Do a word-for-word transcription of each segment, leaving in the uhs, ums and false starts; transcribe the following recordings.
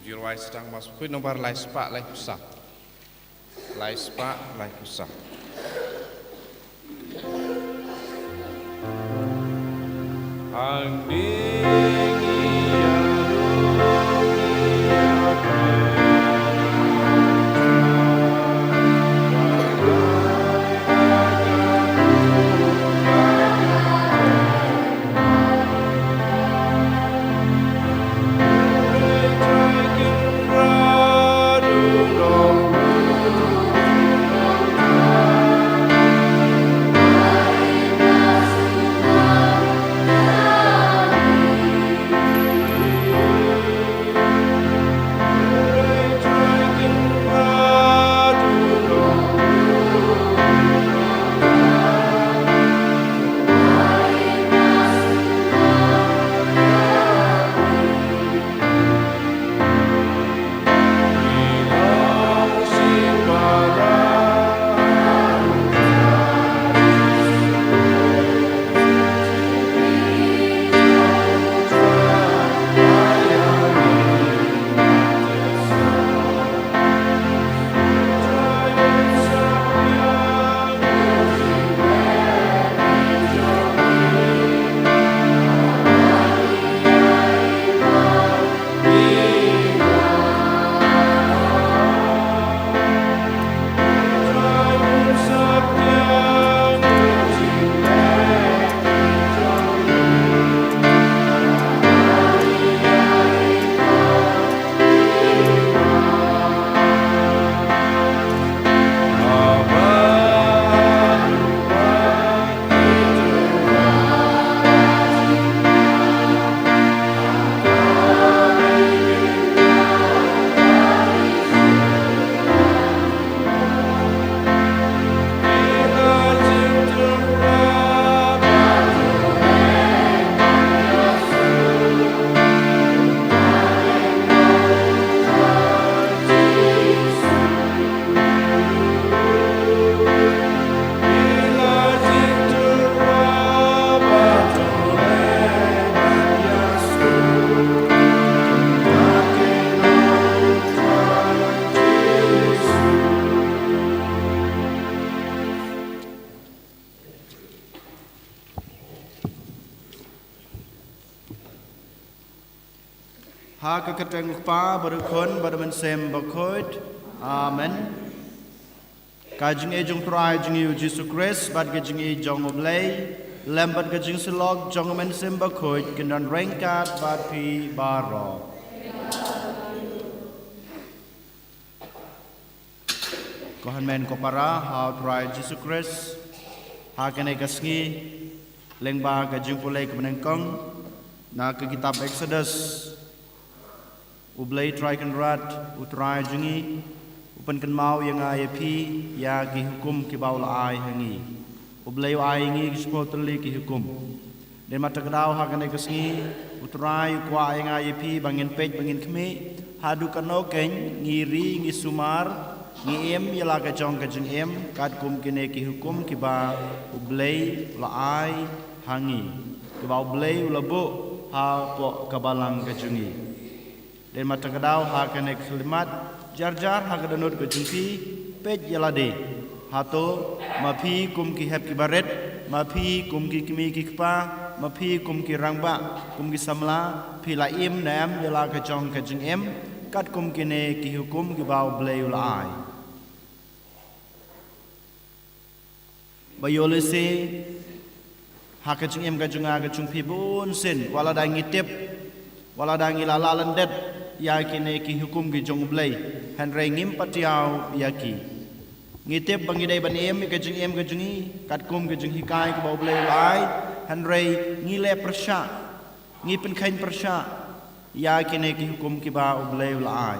Ïa rwai Sdang Mas Bakhuid nombar lai spah lai phew saw. Lai spah lai phew saw. Ha ka kyrteng u Kpa bad u Khun bad u Mynsiem Bakhuid. Amen. Ka jingïeit jong u Trai jong ngi u Jisu Khrist bad ka jingïeit jong u Blei, lem bad ka jingsyllok jong u Mynsiem Bakhuid, kin don ryngkat bad phi baroh. Ko hynmen ko para ha u Trai Jisu Khrist, ha kane ka sngi, lyngba ka jingpule kaba nyngkong na ka kitab Exodus, u Blei Trai Kynrad, u Trai jong ngi, u pynkynmaw ïa nga ïa phi ïa ki hukum kiba u la ai ha ngi. U Blei u ai ïa ngi ki shiphew tylli ki hukum. Dei namar kata ka daw ha kane ka sngi, u Trai u kwah ïa nga ïa phi ba ngin peit, ba ngin khmih haduh katno keiñ ngi ri, ngi sumar, ngi im ïa la ka jong ka jingim katkum kine ki hukum kiba u Blei u la ai ha ngi, kiba u Blei u la buh hapoh ka balang ka jong ngi. Dei namar kata ka daw ha kane ka khyllipmat, jar jar ha ka dohnud ka jong phi, peit ïa lade. Hato ma phi kum ki hep ki barit, ma phi kum ki kmie ki kpa, ma phi kum ki rangbah, kum ki samla, phi la im ne em ïa la ka jong ka jingim katkum kine ki hukum kiba u Blei u la ai? Ba ïoh lehse ha ka jingim ka jong nga ka jong phi bunsien, wat lada ngi tip, wat lada ngi la lah lyndet ïa kine ki hukum ki jong u Blei, hynrei ngim pat ïoh ïa ki. Ngi tip ba ngi dei ban im ïa ka jingim ka jong ngi katkum ka jinghikai kaba u Blei u la ai, hynrei ngi leh pyrshah, ngi pynkheiñ pyrshah ïa kine ki hukum kiba u Blei u la ai.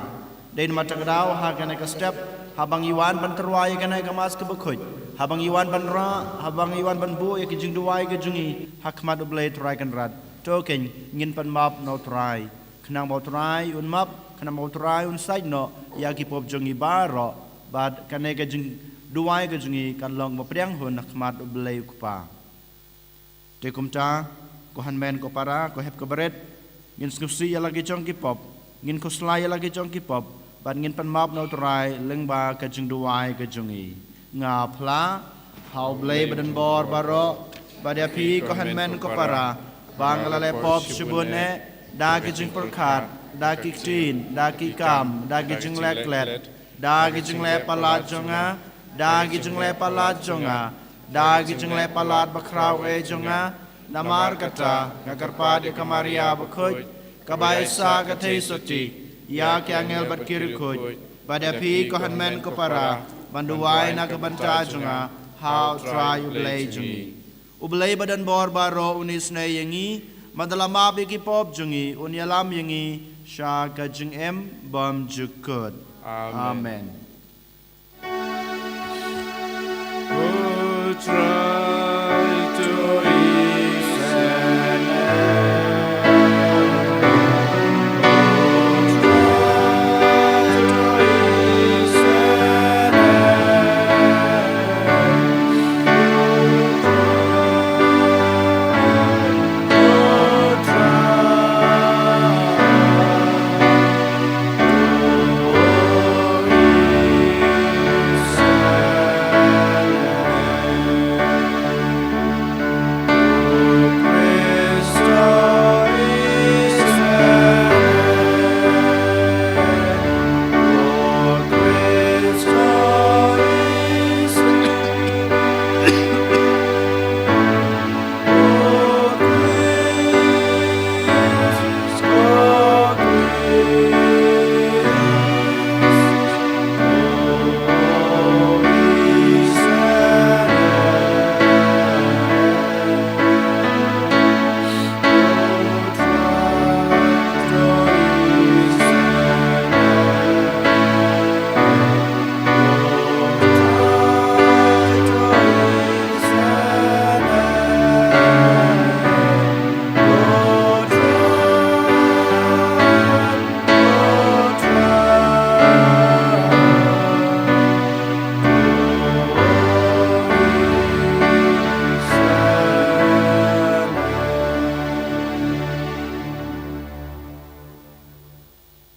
Dei namar kata ka daw ha kane ka step, haba ngi wan ban tyrwa ïa kane ka Mass kaba khuid, haba ngi wan ban rah, haba ngi wan ban buh ïa ki jingduwai ki jong ngi ha khmat u Blei Trai Kynrad, to keiñ ngin pan map na u Trai, khnang ba u Trai un map, khnang ba u Trai un said noh ïa ki pop jong ngi baroh, bad kane ka jingduwai ka jong ngi kan long ba pdiang hun ha khmat u Blei u Kpa. Te kumta, ko hynmen ko para, ko hep ko barit, ngin sngewsih ïa la ki jong ki pop, Ngin khuslai ïa la ki jong ki pop, bad ngin pan map na u Trai lyngba ka jingduwai ka jong ngi. Nga phla ha u Blei badonbor baroh, bad ïa phi ko hynmen ko para, ba nga la leh pop shibun eh, da ki jingpyrkhat, da ki ktien, da ki kam, da ki jingleh klet, da ki jingleh palat jong nga, da ki jingleh palat jong nga, da ki jingleh palat bakhraw eh jong nga. Namar kata nga kyrpad ïa ka Maria bakhuid, kaba i sa ka thei soti, ïa ki angel bad ki riewkhuid, bad ïa phi ko hynmen ko para, ban duwai na ka bynta jong nga ha u Trai u Blei jong ngi. U Blei badonbor baroh un isynei ïa ngi, bad da la map ïa ki pop jong ngi un ïalam ïa ngi sha ka jingim bymjukut. Amen. Amen.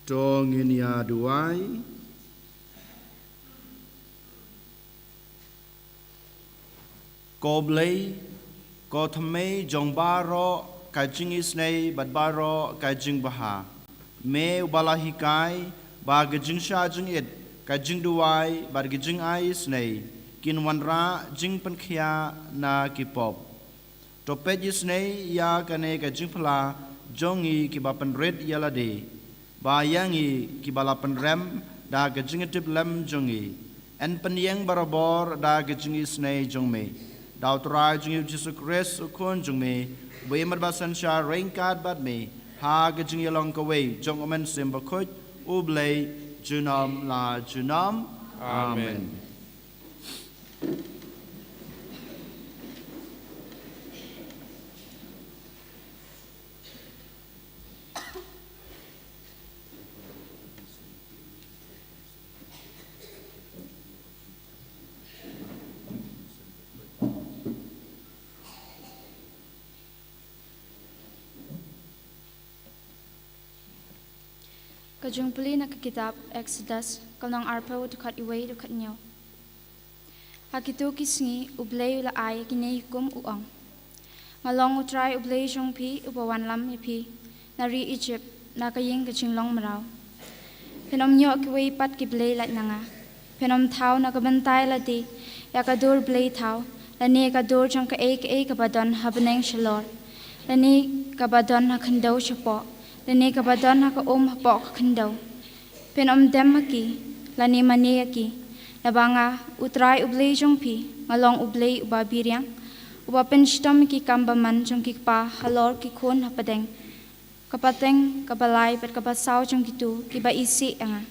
To ngin ïa duwai. Ko Blei, ko thymmei jong baroh ka jingisynei bad baroh ka jingbha. Me uba la hikai ba ka jingshah jingit, ka jingduwai bad ka jingai isynei kin wanrah jingpynkhiah na ki pop. To peit isynei ïa kane ka jingphla jong ngi kiba pynrit ïa lade, ba ïa ngi kiba la pynrem da ka jingïatiplem jong ngi, yn pynïeng barabor da ka jingisynei jong me. Da u Trai jong ngi u Jisu Khrist u Khun jong me, uba im bad synshar ryngkat bad me ha ka jingïalong kawei jong u Mynsiem Bakhuid, U Blei, junom la junom. Amen. Amen. Ka jingpule na ka kitab Exodus, ka lynnong arphew, dkhot wei, dkhot hynñiew. Ha kito ki sngi U Blei u la ai ïa kine ki hukum u ong: Nga long U Trai U Blei jong phi, uba wanlam ïa phi na ri Ijipt, na ka ïing ka jinglong mraw. Phin ym ïoh kiwei pat ki blei lait na nga. Phin ym thaw na ka bynta ïa lade ïa ka dur blei thaw, lane ka dur jong kaei kaei kaba don ha bneng shalor, lane kaba don ha khyndew shapoh, lane kaba don ha ka um hapoh ka khyndew. Phin ym dem ha ki, lane mane ïa ki. Naba nga, U Trai U Blei jong phi, nga long U Blei uba biriang, uba pynshitom ïa ki kam bymman jong ki kpa halor ki khun hapdeng ka pateng kaba lai bad kaba saw jong kito kiba isih ïa nga.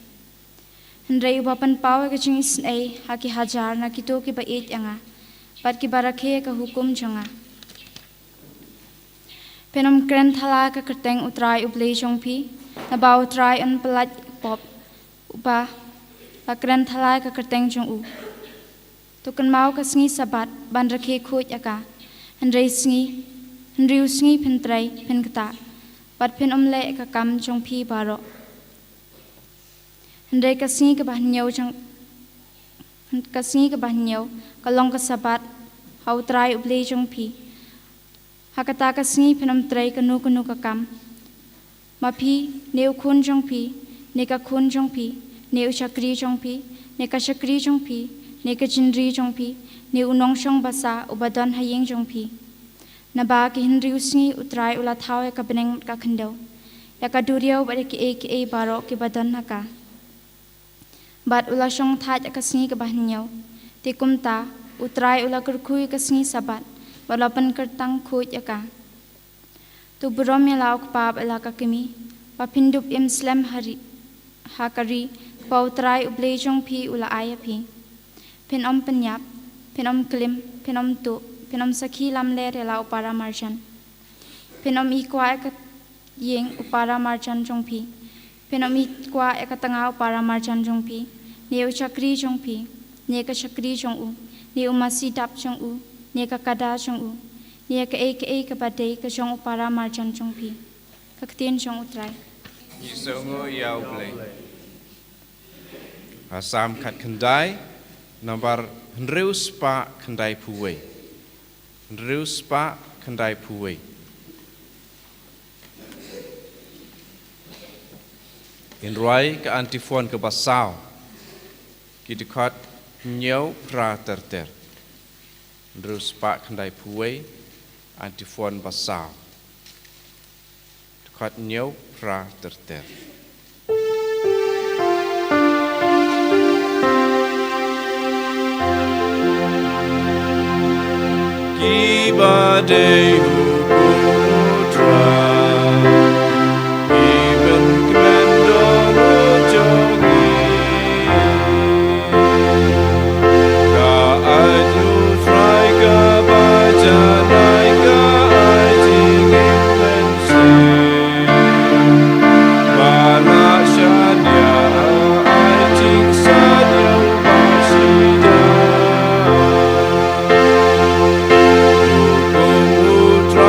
Hynrei uba pynpaw ïa ka jingisynei ha ki hajar na kito kiba ïeit ïa nga bad kiba rakhe ïa ka hukum jong nga. Phin ym kren thala ïa ka kyrteng U Trai U Blei jong phi, naba U Trai un pyllait ïa u pop uba la kren thala ïa ka kyrteng jong u. To kynmaw ka sngi Sabbath ban rakhe khuid ïa ka. Hynrei sngi, hynriew sngi phin trei, phin ktah, bad phin ym leh ïa ka kam jong phi baroh. Hynrei ka sngi kaba hynñiew jong, ka sngi kaba hynñiew ka long ka Sabbath ha U Trai U Blei jong phi. Ha kata ka sngi phin ym trei kano kano ka kam. Ma phi, ne u khun jong phi, ne ka khun jong phi, ne u shakri jong phi, ne ka shakri jong phi, ne ka jingri jong phi, ne u nongshong basa uba don ha ïing jong phi. Naba ki hynriew sngi U Trai u la thaw ïa ka bneng ka khyndew, ïa ka duriaw bad ïa kiei kiei baroh kiba don ha ka. Bad u la shong thait ïa ka sngi kaba hynñiew. Te kumta, U Trai u la kyrkhu ïa ka sngi Sabbath, bad u la pynkyrtang khuid ïa ka. To burom ïa la u kpa bad ïa la ka kmie, ba phin dup im slem ha ri, ha ka ri kaba U Trai U Blei jong phi u la ai ïa phi. Phin ym pynïap, phin ym klim, phin ym tuh, phin ym sakhi lamler ïa la u para marjan. Phin ym ïehnoh ïa ka ïing u para marjan jong phi. Phin ym ïehnoh ïa ka tnga u para marjan jong phi, ne u shakri jong phi, ne ka shakri jong u, ne u masi dap jong u, ne ka kada jong u, ne ïa kaei kaei kaba dei ka jong u para marjan jong phi. Ka ktien jong U Trai. Ngi sngewnguh ïa U Blei. Ha Salm khatkhyndai, nambar hynriew spah khyndaiphew wei. Hynriew spah khyndaiphew wei. Ngin rwai ka antiphon kaba saw. Ki dkhot hynñiew phra ter ter. Hynriew spah khyndaiphew wei, antiphon ba saw. Dkhot hynñiew phra ter ter. Kiba dei hukum U Trai, ki pynkmen dohnud jong ngi. Ka ait U Trai kaba janai, ka ai jingim mynsiem. Ba la shaniah, ai jingshaniah ba shisha. Hukum U Trai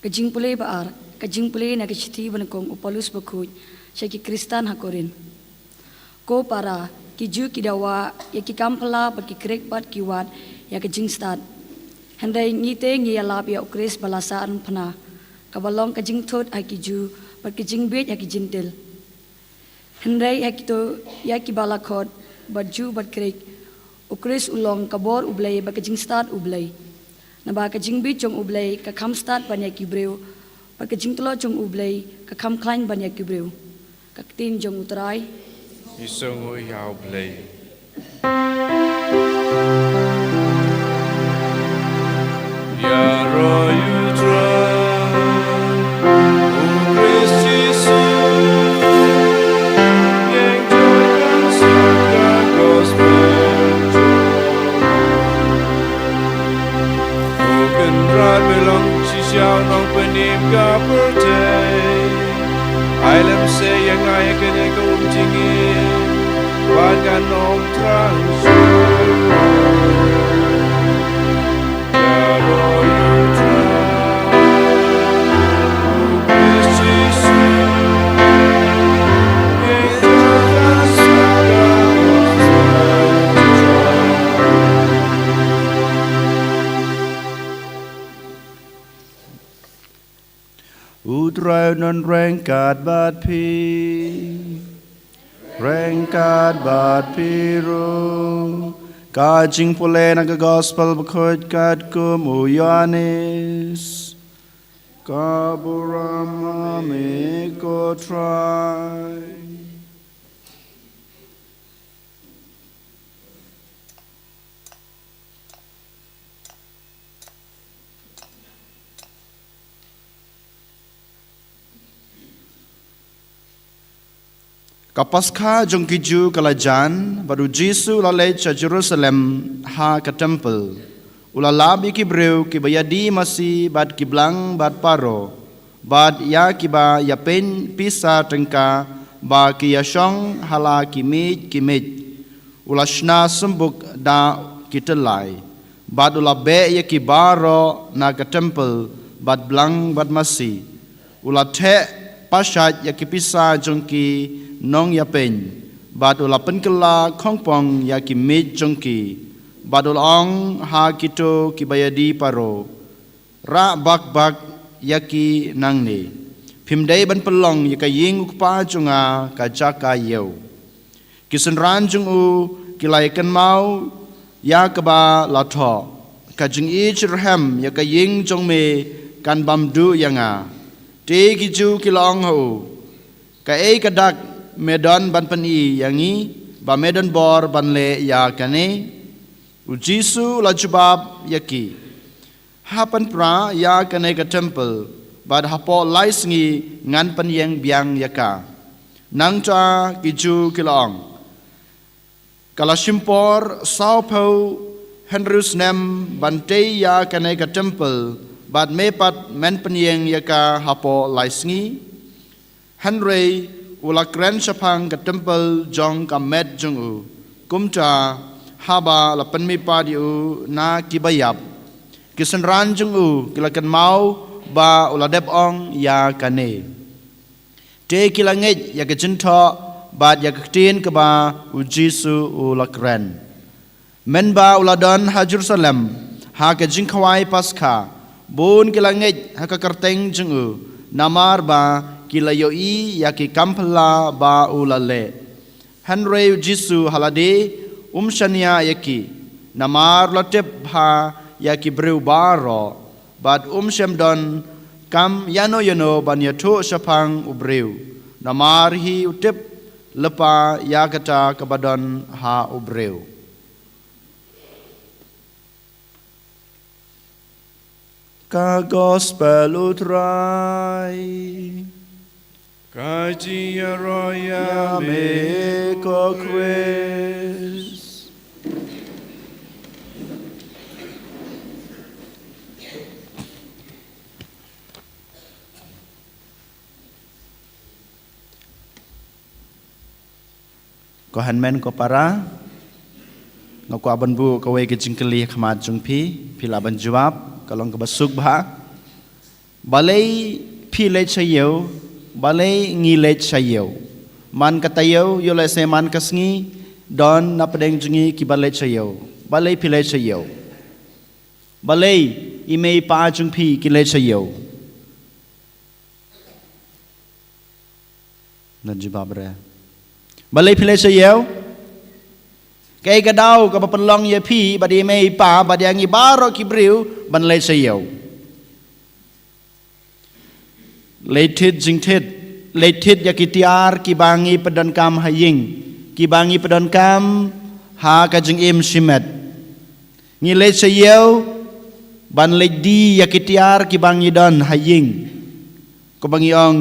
Ka jingpule ba ar, ka jingpule na ka shithi ba nyngkong u Paulus bakhuid sha ki Khristan ha Korinth. Ko para, ki Jiw ki dawa ïa ki kam phylla bad ki krik bad ki wad ïa ka jingstad. Hynrei ngi te ngi ïalap ïa u Khrist ba la sahnarphna, kaba long ka jingthut ha ki Jiw bad ka jingbieit ha ki Jentil. Hynrei ha kito ïa kiba la khot, bad Jiw bad krik, u Khrist u long ka bor U Blei bad ka jingstad U Blei. Naba ka jingbieit jong U Blei ka kham stad ban ïa ki briew, bad ka jingtlot jong U Blei ka kham khlaiñ ban ïa ki briew. Ka ktien jong U Trai. Ngi sngewnguh ïa U Blei. Ïaroh ïa U Trai, U Khrist Jisu, ïeng jong ka gospel jong U Kynrad, me long shisha u nongpynim ka pyrthei. Ai lem seh ïa nga ïa kane ka um jingim, bad ngan ym thrang shuh. Ïaroh ïa U Trai, U Khrist Jisu, ïeng jong ka gospel jong U. U Trai un ryngkat bad phi. Ryngkat bad phi ruh. Ka jingpule na ka gospel bakhuid katkum u Ïoannis. Ka burom ha me ko Trai. Ka Paskha jong ki Jiw ka la jan, bad u Jisu u la leit sha Jerusalem ha ka templ. U la lap ïa ki briew kiba ïadie masi bad ki blang bad parrow, bad ïa kiba ïapeiñ pisa tyngka ba ki ïashong ha la ki miej ki miej. U la shna symbuk da ki tyllai, bad u la beh ïa ki baroh na ka templ, bad blang bad masi. U la theh pashait ïa ki pisa jong ki nongïapeiñ, bad u la pynkylla khongpong ïa ki miej jong ki, bad u la ong ha kito kiba ïadie parrow, rah bak bak ïa ki nangne. Phim dei ban pynlong ïa ka ïing U Kpa jong nga ka jaka ïew. Ki synran jong u ki la ïakynmaw ïa kaba la thoh, ka jingïeit shitrhem ïa ka ïing jong me kan bam duh ïa nga. Te ki Jiw ki la ong ha u, kaei ka dak me don ban pyni ïa ngi, ba me don bor ban leh ïa kane? U Jisu u la jubab ïa ki, ha pynpra ïa kane ka templ, bad hapoh lai sngi ngan pynïeng biang ïa ka. Nangta ki Jiw ki la ong, ka la shim por sawphew hynriew snem ban tei ïa kane ka templ, bad me pat men pynïeng ïa ka hapoh lai sngi? Hynrei u la kren shaphang ka templ jong ka met jong u. Kumta, haba la pynmihpat ïa u na kiba ïap, ki synran jong u ki la kynmaw ba u la dep ong ïa kane. Te ki la ngeit ïa ka jingthoh bad ïa ka ktien kaba u Jisu u la kren. Mynba u la don ha Jerusalem ha ka jingkhawai Paskha, bun ki la ngeit ha ka kyrteng jong u, namar ba ki la ïohi ïa ki kam phylla ba u la leh. Hynrei u Jisu ha lade um shaniah ïa ki, namar u la tip bha ïa ki briew baroh, bad um shym don kam ïano ïano ban ïathuh shaphang u briew, namar hi u tip lypa ïa kata kaba don ha u briew. Ka Gospel u Trai. Ka jingïaroh ïa me ko Khrist. Ko hynmen ko para, nga kwah ban buh kawei ka jingkylli ha khmat jong phi, phi lah ban jubab, ka long kaba suk bha. Balei phi leit sha ïew? Balei ngi leit sha ïew? Man ka taïew, ïoh lehse man ka sngi, don na pdeng jong ngi kiba leit sha ïew. Balei phi leit sha ïew? Balei i mei i pa jong phi ki leit sha ïew? Don jubab re. Balei phi leit sha ïew? Kaei ka daw kaba pynlong ïa phi bad i mei i pa bad ïa ngi baroh ki briew ban leit sha ïew? Leit thied jingthied, leit thied ïa ki tiar kiba ngi pyndonkam ha ïing, kiba ngi pyndonkam ha ka jingim shimet. Ngi leit sha ïew ban leit die ïa ki tiar kiba ngi don ha ïing. Kumba ngi ong,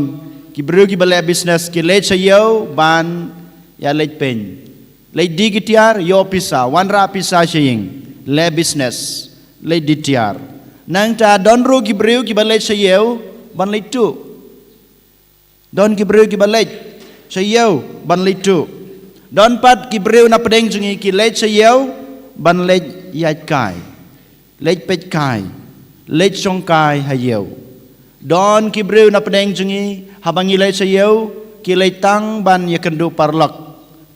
ki briew kiba leh business ki leit sha ïew ban ïa leit pyn, leit die ki tiar, ïoh pisa, wanrah pisa sha ïing, leh business, leit die tiar. Nangta don ruh ki briew kiba leit sha ïew ban leit tuh. Don ki briew kiba leit sha ïew ban leit tuh. Don pat ki briew na pdeng jong ngi ki leit sha ïew ban leit ïaid kai, leit peit kai, leit shong kai ha ïew. Don ki briew na pdeng jong ngi, haba ngi leit sha ïew, ki leit tang ban ïakynduh paralok,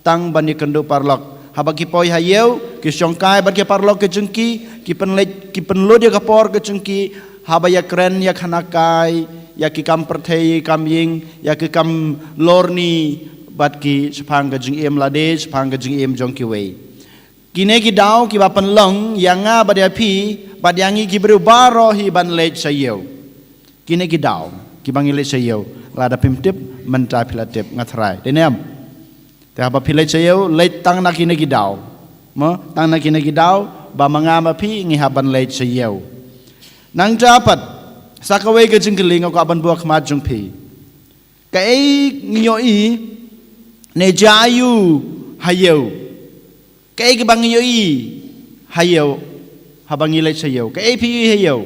tang ban ïakynduh paralok. Haba ki poi ha ïew, ki shong kai bad ki paralok ka jong ki, ki pynleit, ki pynlut ïa ka por ka jong ki haba ïakren, ïakhana kai, ïa ki kam pyrthei, kam ïing, ïa ki kam lorni, bad ki shaphang ka jingim lade, shaphang ka jingim jong kiwei. Kine ki daw kiba pynlong ïa nga bad ïa phi bad ïa ngi ki briew baroh hi ban leit sha ïew. Kine ki daw kiba ngi leit sha ïew, lada phim tip, mynta phi la tip, nga tharai. Dei ne em? Te haba phi leit sha ïew, leit tang na kine ki daw. Mo, tang na kine ki daw ba ma nga ma phi ngi hap ban leit sha ïew. Nangta pat, sa kawei ka jingkylli nga kwah ban buh ha khmat jong phi. Kaei ngi ïohi ne jia aiu ha ïew? Kaei kaba ngi ïohi ha ïew haba ngi leit sha ïew? Kaei phi ïohi ha ïew?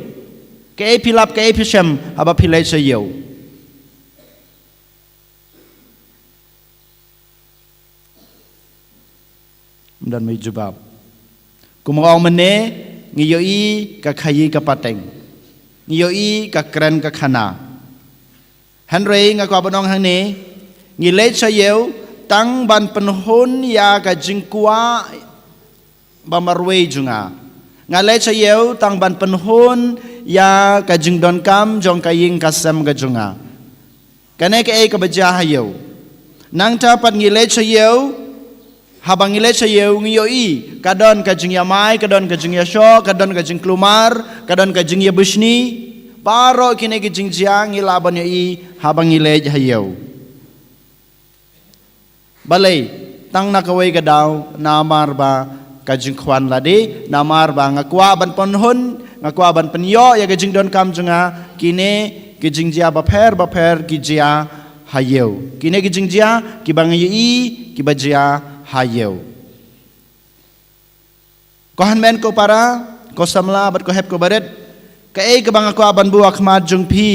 Kaei phi lap, kaei phi shem haba phi leit sha ïew? Ym don mei jubab. Kumba ong mynne, ngi ïohi ka khaïi ka pateng, ngi ïohi ka kren ka khana. Hynrei nga kwah ban ong hangne, ngi leit sha ïew tang ban pynhun ïa ka jingkwah ba marwei jong nga. Nga leit sha ïew tang ban pynhun ïa ka jingdonkam jong ka ïing ka sem ka jong nga. Kane kaei kaba jia ha ïew. Nangta pat ngi leit sha ïew, haba ngi leit sha ïew ngi ïohi ka don ka jingïamai, ka don ka jingïashoh, ka don ka jingkulmar, ka don ka jingïabishni. Baroh kine ki jingjia ngi lah ban ïohi haba ngi leit ha ïew. Balei? Tang na kawei ka daw, namar ba ka jingkhwan lade, namar ba nga kwah ban pynhun, nga kwah ban pynïoh ïa ka jingdonkam jong nga. Kine ki jingjia bapher bapher ki jia ha ïew. Kine ki jingjia kiba ngi ïohi kiba jia ha ïew. Ko hynmen ko para, ko samla bad ko hep ko barit, kaei kaba nga kwah ban buh ha khmat jong phi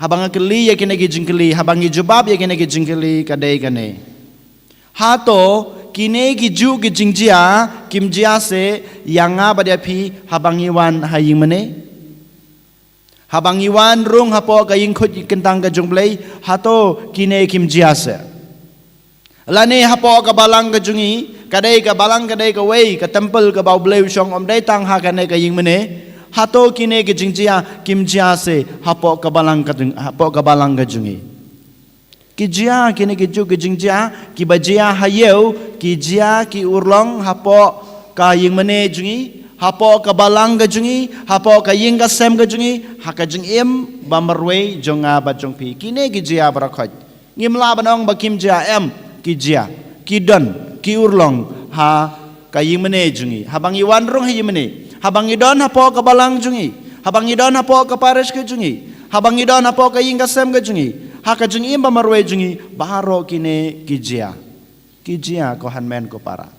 haba nga kylli ïa kine ki jingkylli, haba ngi jubab ïa kine ki jingkylli, ka dei kane. Hato kine ki juh ki jingjia kim jia seh ïa nga bad ïa phi haba ngi wan ha ïing mane? Haba ngi wan rung hapoh ka ïing khuid kyntang ka jong U Blei, hato kine kim jia seh? Lane hapoh ka balang ka jong ngi, ka dei ka balang, ka dei kawei ka temple kaba U Blei u shong, ym dei tang ha kane ka ïing mane? Hato kine ki jingjia kim jia seh hapoh ka balang ka jong, hapoh ka balang ka jong ngi? Ki jia, kine ki juh ki jingjia kiba jia ha ïew, ki jia ki urlong hapoh ka ïing mane jong ngi, hapoh ka balang ka jong ngi, hapoh ka ïing ka sem ka jong ngi, ha ka jingim ba marwei jong nga bad jong phi. Kine ki jia baroh khoit. Ngim lah ban ong ba kim jia, em, ki jia, ki don, ki urlong ha ka ïing mane jong ngi. Haba ngi wan rung ha ïing mane, haba ngi don hapoh ka balang jong ngi, haba ngi don hapoh ka parish ka jong ngi, haba ngi don hapoh ka ïing ka sem ka jong ngi, ha ka jingim ba marwei jong ngi, baroh kine ki jia. Ki jia ko hynmen ko para.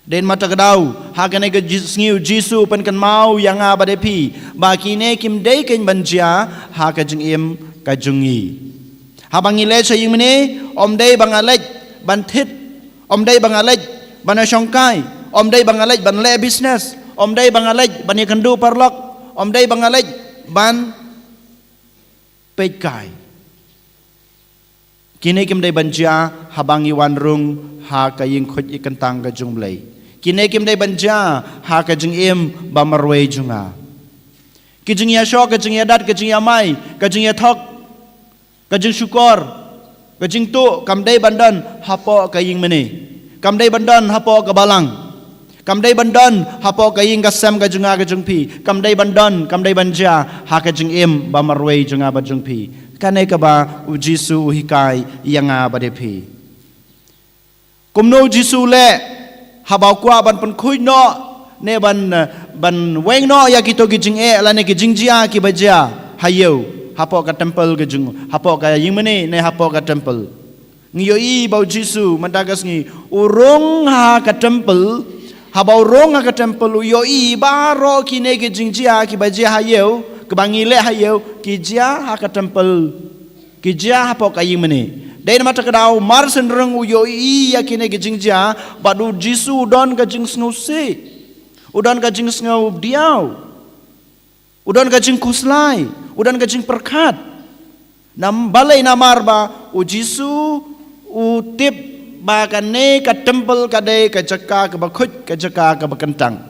Dei namar kata ka daw, ha kane ka ji-, sngi U Jisu u pynkynmaw ïa nga bad ïa phi ba kine kim dei kein ban jia ha ka jingim ka jong ngi. Haba ngi leit sha ïing mane, ym dei ba nga leit ban thied, ym dei ba nga leit ban ïashongkai, ym dei ba nga leit ban leh business, ym dei ba nga leit ban ïakynduh paralok, Ym dei ba nga leit ban peit kai. Kine kim dei ban jia haba ngi wan rung ha ka ïing khuid ïing kyntang ka jong U Blei. Kine kim dei ban jia ha ka jingim ba marwei jong nga. Ki jingïashoh, ka jingïadat, ka jingïamai, ka jingïathok, ka jingshukor, ka jingtuh, kam dei ban don hapoh ka ïing mane. Kam dei ban don hapoh ka balang. Kam dei ban don hapoh ka ïing ka sem ka jong nga ka jong phi. Kam dei ban don, kam dei ban jia ha ka jingim ba marwei jong nga bad jong phi. Kane kaba U Jisu u hikai ïa nga bad ïa phi. Kumno U Jisu u leh haba u kwah ban pynkhuid noh ne ban, eh, ban weng noh ïa kito ki jingeh lane ki jingjia kiba jia ha ïew, hapoh ka temple ka jong u, hapoh ka ïing mane ne hapoh ka temple. Ngi ïohi ba U Jisu mynta ka sngi u rung ha ka temple. Haba u rung ha ka temple u ïohi baroh kine ki jingjia kiba jia ha ïew, kiba ngi leh ha ïew, ki jia ha ka temple. Ki jia hapoh ka ïing mane. Dei namar kata ka daw mar shen rung u ïohi ïa kine ki jingjia bad U Jisu u don ka jingsngewsih. U don ka jingsngewdiaw. U don ka jingkhuslai, u don ka jingpyrkhat. Nam balei? Namar ba U Jisu u tip ba kane ka temple ka dei ka jaka kaba khuid, ka jaka kaba kyntang.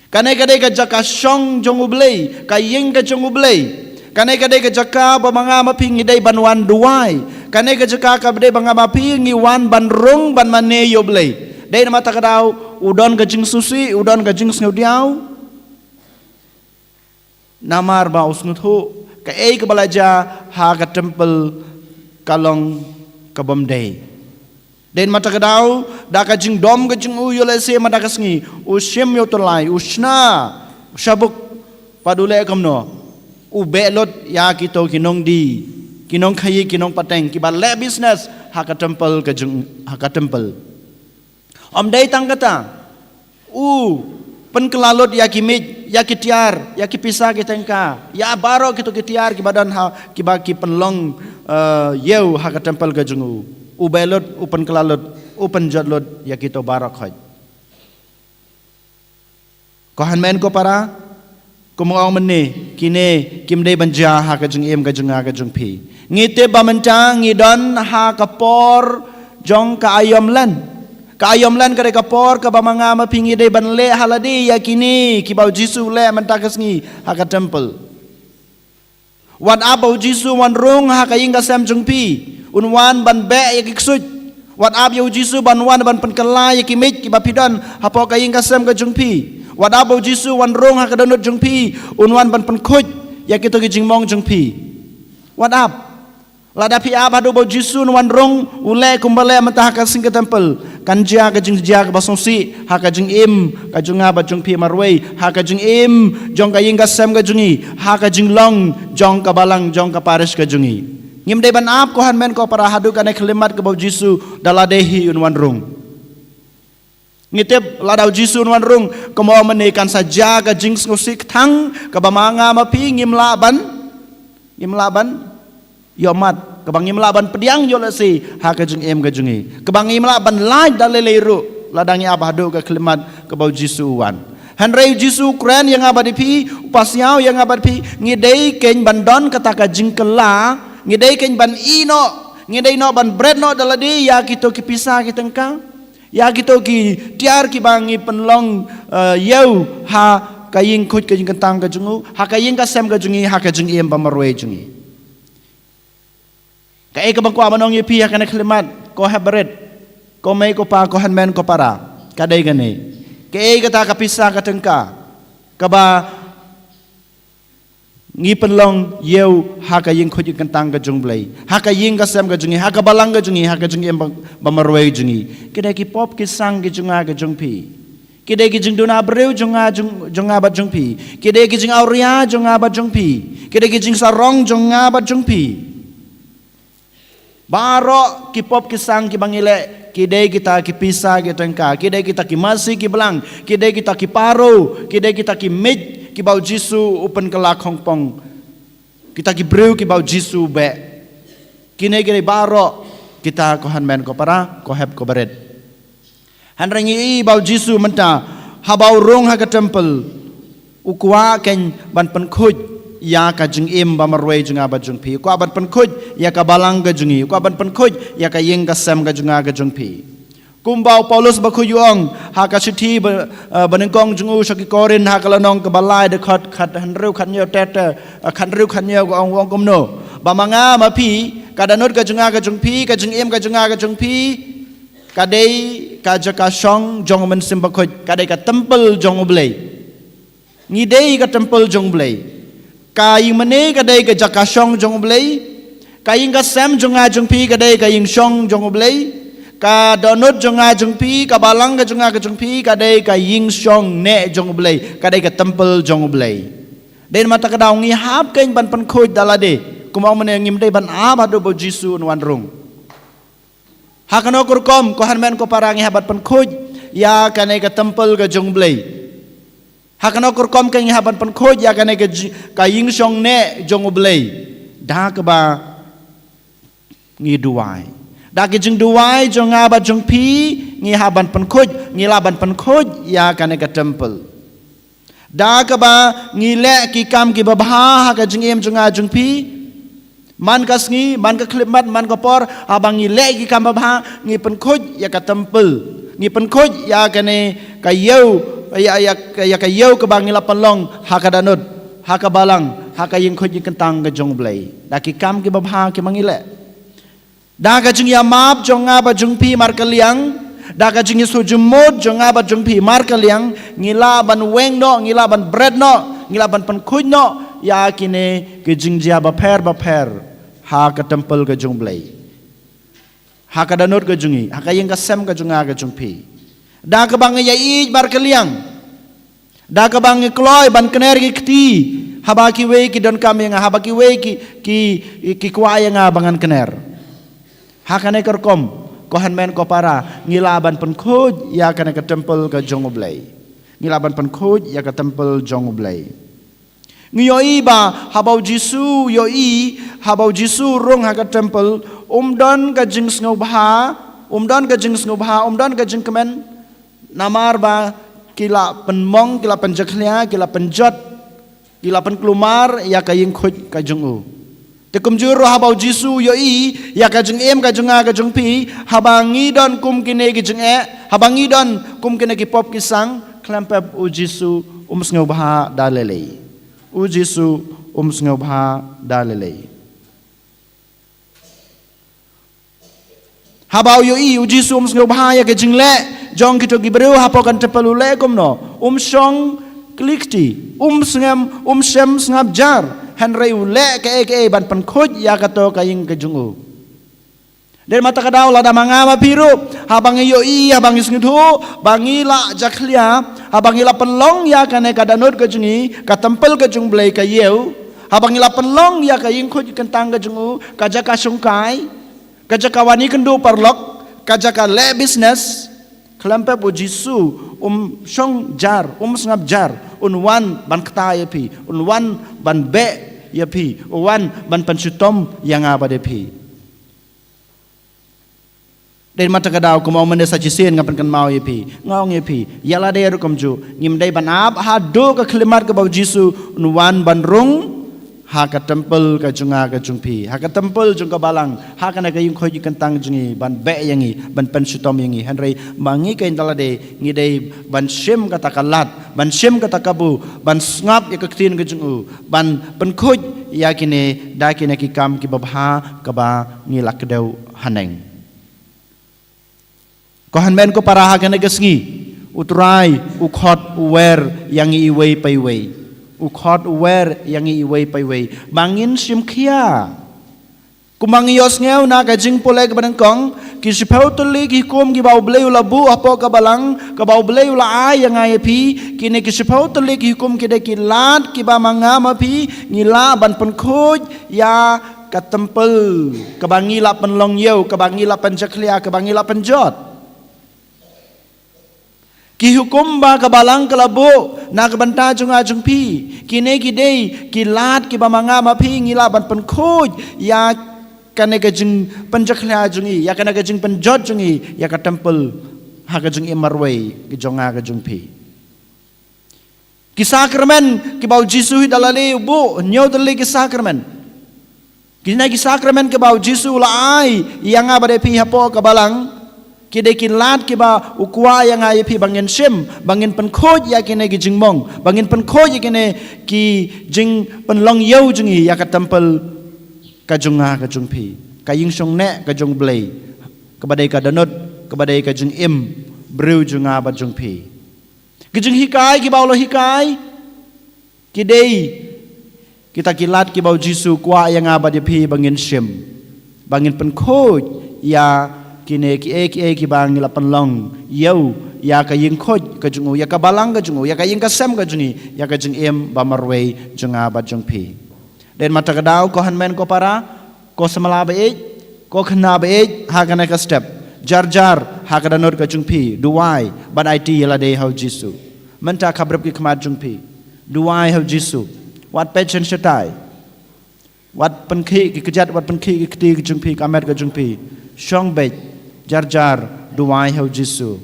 Kane ka dei ka jaka shong jong U Blei, ka ïing ka jong U Blei. Kane ka dei ka jaka ba ma nga ma phi ngi dei ban wan duwai. Kane ka jaka kaba dei ba nga ma phi ngi wan ban rung ban mane ïa U Blei. Dei namar kata ka daw u don ka jingsngewsih, u don ka jingsngewdiaw. Namar ba u sngewthuh kaei kaba la jia ha ka temple ka long ka bym dei. Dei namar kata ka daw da ka jingdom ka jong u ïoh lehse mynta ka sngi u shim ïa u tyllai, u shna, u shabuk, bad u leh kumno? U beh lut ïa kito ki nongdie, ki nongkhaïi, ki nongpateng kiba leh business ha ka temple ka jong, ha ka temple. Ym dei tang kata, u pynkylla lut ïa ki miej, ïa ki tiar, ïa ki pisa ki tyngka, ïa baroh kito ki tiar kiba don ha, kiba ki pynlong, eh, ïew ha ka temple ka jong u. U beh lut, u pynkylla lut, u pynjot lut ïa kito baroh khoit. Ko hynmen ko para, kumba nga ong mynne, kine kim dei ban jia ha ka jingim ka jong nga ka jong phi. Ngi tip ba mynta ngi don ha ka por jong ka aïom len. Ka aïom len ka dei ka por kaba ma nga ma phi ngi dei ban leh ha lade ïa kine kiba U Jisu u leh mynta ka sngi ha ka temple. Wat ap ba U Jisu un wan rung ha ka ïing ka sem jong phi, un wan ban beh ïa ki ksuid. Wat ap ïa U Jisu ban wan ban pynkylla ïa ki miej kiba phi don hapoh ka ïing ka sem ka jong phi. Wat ap ba U Jisu un wan rung ha ka dohnud jong phi, un wan ban pynkhuid ïa kito ki jingmong jong phi. Wat ap. Lada phi ap haduh ba U Jisu un wan rung, u leh kumba leh mynta ha ka sing ka temple, kan jia ka jingjia kaba sngewsih ha ka jingim ka jong nga bad jong phi marwei, ha ka jingim jong ka ïing ka sem ka jong ngi, ha ka jinglong jong ka balang jong ka parish ka jong ngi. Ngim dei ban ap ko hynmen ko para haduh kane ka khyllipmat kaba U Jisu da lade hi un wan rung. Ngi tip lada U Jisu un wan rung, kumba ong mynne kan sa jia ka jingsngewsih kthang kaba ma nga ma phi ngim lah ban, ngim lah ban ïohmad, kaba ngim lah ban pdiang ïoh lehse ha ka jingim ka jong ngi, kaba ngim lah ban lait da lei lei ruh lada ngi ap haduh ka khyllipmat kaba U Jisu u wan. Hynrei U Jisu u kren ïa nga bad ïa phi, u pasiaw ïa nga bad ïa phi, ngi dei kein ban don kata ka jingkylla, ngi dei kein ban ïeh noh, ngi dei noh ban bret noh da lade ïa kito ki pisa ki tyngka, ïa kito ki tiar kiba ngi pynlong, eh, ïew ha ka ïing khuid ka ïing kyntang ka jong u, ha ka ïing ka sem ka jong ngi, ha ka jingim ba marwei jong ngi. Kaei kaba nga kwah ban ong ïa phi ha kane ka khyllipmat, ko hep barit, ko mei ko pa, ko hynmen ko para, ka dei kane. Kaei kata ka pisa ka tyngka kaba ngi pynlong ïew ha ka ïing khuid ïing kyntang ka jong U Blei, ha ka ïing ka sem ka jong ngi, ha ka balang ka jong ngi, ha ka jingim ba, ba marwei jong ngi. Ki dei ki pop ki sang ki jong nga ka jong phi. Ki dei ki jingduna briew jong nga jong, jong nga bad jong phi. Ki dei ki jingawria jong nga bad jong phi. Ki dei ki jingsarong jong nga bad jong phi. Baroh ki pop ki sang kiba ngi leh, ki dei kita ki pisa ki tyngka, ki dei kita ki masi ki blang, ki dei kita ki paro, ki dei kita ki miej kiba U Jisu u pynkylla khongpong. Kita ki briew kiba U Jisu u beh. Kine ki dei baroh kita, ko hynmen ko para, ko hep ko barit. Hynrei ngi ïohi ba U Jisu mynta haba u rung ha ka temple, U kwah kein ban pynkhuid ïa ka jingim ba marwei jong nga bad jong phi. U kwah ban pynkhuid ïa ka balang ka jong ngi. U kwah ban pynkhuid ïa ka ïing ka sem ka jong nga ka jong phi. Kumba u Paulus Bakhuid u ong ha ka shithi ba, eh, banyngkong jong u sha ki Korinth ha ka lynnong kaba lai, dkhot khat hynriew khat hynñiew ter ter, eh, khat hynriew khat hynñiew, ka ong, u ong kumno: Ba ma nga ma phi, ka dohnud ka jong nga ka jong phi, ka jingim ka jong nga ka jong phi, ka dei ka jaka shong jong u Mynsiem Bakhuid, ka dei ka templ jong U Blei. Ngi dei ka templ jong U Blei. Ka ïing mane ka dei ka jaka shong jong U Blei. Ka ïing ka sem jong nga jong phi ka dei ka ïing shong jong U Blei. Ka dohnud jong nga jong phi, ka balang ka jong nga ka jong phi, ka dei ka ïing shong neh jong U Blei, ka dei ka templ jong U Blei. Dei namar kata ka daw ngi hap kein ban pynkhuid da lade. Kumba ong mynne, ngim dei ban ap haduh ba u Jisu un wan rung. Ha kano ka rukom, ko hynmen ko para, ngi hap ban pynkhuid ïa kane ka templ ka jong U Blei? Ha kano ka rukom kein ngi hap ban pynkhuid ïa kane ka ji-, ka ïing shong neh jong U Blei? Da kaba ngi duwai. Da ka jingduwai jong nga bad jong phi, ngi hap ban pynkhuid, ngi lah ban pynkhuid ïa kane ka templ. Da kaba ngi leh ki kam kiba bha ha ka jingim jong nga jong phi. Man ka sngi, man ka khyllipmat, man ka por, haba ngi leh ki kam babha, ngi pynkhuid ïa ka templ. Ngi pynkhuid ïa kane ka ïew, ïa, ïa, ïa ka ïew kaba ngi la pynlong ha ka dohnud, ha ka balang, ha ka ïing khuid ïing kyntang ka jong U Blei. Da ki kam kiba bha kiba ngi leh. Da ka jingïamap jong nga bad jong phi markylliang, da ka jingïasoh jingmut jong nga bad jong phi markylliang, ngi lah ban weng noh, ngi lah ban bret noh, ngi lah ban pynkhuid noh ïa kine ki jingjia bapher bapher ha ka templ ka jong U Blei, ha ka dohnud ka jong ngi, ha ka ïing ka sem ka jong nga ka jong phi. Da kaba ngi ïaieit markylliang, da kaba ngi kloi ban kner ki kti, haba kiwei ki donkam ïa nga, haba kiwei ki, ki, ki kwah ïa nga ba ngan kner. Ha kane ka rukom, ko hynmen ko para, ngi lah ban pynkhuid ïa kane ka templ ka jong U Blei. Ngi lah ban pynkhuid ïa ka templ jong U Blei. Ngi ïohi ba haba u Jisu, ïohi, haba u Jisu rung ha ka templ, um don ka jingsngewbha, um don ka jingsngewbha, um don ka jingkmen, namar ba ki la pynmong, ki la pynjakhlia, ki la pynjot, ki la pynkulmar ïa ka ïing khuid ka jong u. Te kumjuh ruh haba u Jisu ïohi ïa ka jingim ka jong nga ka jong phi, haba ngi don kum kine ki jingeh, haba ngi don kum kine ki pop ki sang, khlem pep u Jisu um sngewbha da lei lei. U Jisu um sngewbha da lei lei. Haba u ïohi u Jisu um sngewbha ïa ka jingleh jong kito ki briew hapoh ka templ, u leh kumno? Um shong kli kti, um sngem, um shem sngap jar, hynrei u leh kaei kaei ban pynkhuid ïa kato ka ïing ka jong u. Dei namar kata ka daw lada ma nga ma phi ruh, haba ngi ïohi, haba ngi sngewthuh ba ngi la jakhlia, haba ngi la pynlong ïa kane ka dohnud ka jong ngi, ka templ ka jong U Blei, ka ïew, haba ngi la pynlong ïa ka ïing khuid kyntang ka jong u, ka jaka shongkai, ka jaka wan ïakynduh paralok, ka jaka leh business, khlem pep u Jisu um shong jar, um sngap jar, un wan ban kta ïa phi, un wan ban beh ïa phi, un wan ban pynshitom ïa nga bad ïa phi. Dei namar kata ka daw, kumba ong mynne, sa shisien nga pynkynmaw ïa phi, nga ong ïa phi, ïa lade ruh kumjuh, ngim dei ban ap haduh ka khyllipmat kaba u Jisu un wan ban rung ha ka templ ka jong nga ka jong phi, ha ka templ jong ka balang, ha kane ka ïing khuid ïing kyntang jong ngi, ban beh ïa ngi, ban pynshitom ïa ngi. Hynrei ma ngi kein da lade ngi dei ban shim kata ka lad, ban shim kata ka kabu, ban sngap ïa ka ktien ka jong u, ban pynkhuid ïa kine da kine ki kam kiba bha kaba ngi la kdew haneng. Ko hynmen ko para, ha kane ka sngi u Trai u khot u wer ïa ngi iwei pa iwei. U khot u wer ïa ngi iwei pa iwei ba ngin shim khia. Kumba ngi ïohsngew na ka jingpule kaba nyngkong, ki shiphew tylli ki hukum kiba U Blei u la buh hapoh ka balang, kaba U Blei u la ai ïa nga ïa phi, kine ki shiphew tylli ki hukum ki dei ki lad kiba ma nga ma phi ngi lah ban pynkhuid ïa ka templ kaba ngi la pynlong ïew, kaba ngi la pynjakhlia, kaba ngi la pynjot. Ki hukum ba ka balang ka la buh na ka bynta jong nga jong phi, kine ki dei ki lad kiba ma nga ma phi ngi lah ban pynkhuid ïa kane ka jingpynjakhlia jong ngi, ïa kane ka jingpynjot jong ngi ïa ka templ ha ka jingim marwei ka jong nga ka jong phi. Ki sakramen kiba u Jisu hi da la leh u buh, hynñiew tylli ki sakramen. Kine ki sakramen kiba u Jisu u la ai ïa nga bad ïa phi hapoh ka balang, ki dei ki lad kiba u kwah ïa nga ïa phi ba ngin shim, ba ngin pynkhuid ïa kine ki jingmong, ba ngin pynkhuid ïa kine ki jingpynlong ïew jong ngi ïa ka templ ka jong nga ka jong phi, ka ïingshong neh ka jong u Blei, kaba dei ka dohnud, kaba dei ka jingim briew jong nga bad jong phi. Ki jinghikai kiba u la hikai, ki dei kita ki lad kiba u Jisu u kwah ïa nga bad ïa phi ba ngin shim, ba ngin pynkhuid ïa kine kiei kiei kiba ngi la pynlong ïew ïa ka ïingkhuid ka jong u, ïa ka balang ka jong u, ïa ka ïing ka sem ka jong ngi, ïa ka jingim ba marwei jong nga bad jong phi. Dei na kata ka daw, ko hynmen ko para, ko samla ba ïeit, ko khynnah ba ïeit, ha kane ka step, jar jar ha ka dohnud ka jong phi, duwai bad aiti ïa lade ha u Jisu. Mynta khapbrip ki khmat jong phi, duwai ha u Jisu. Wat peit shen shatai. Wat pynkhih ki kjat, wat pynkhih ki kti ki jong phi, ka met ka jong phi. Shong beit, jar jar, duwai ha u Jisu.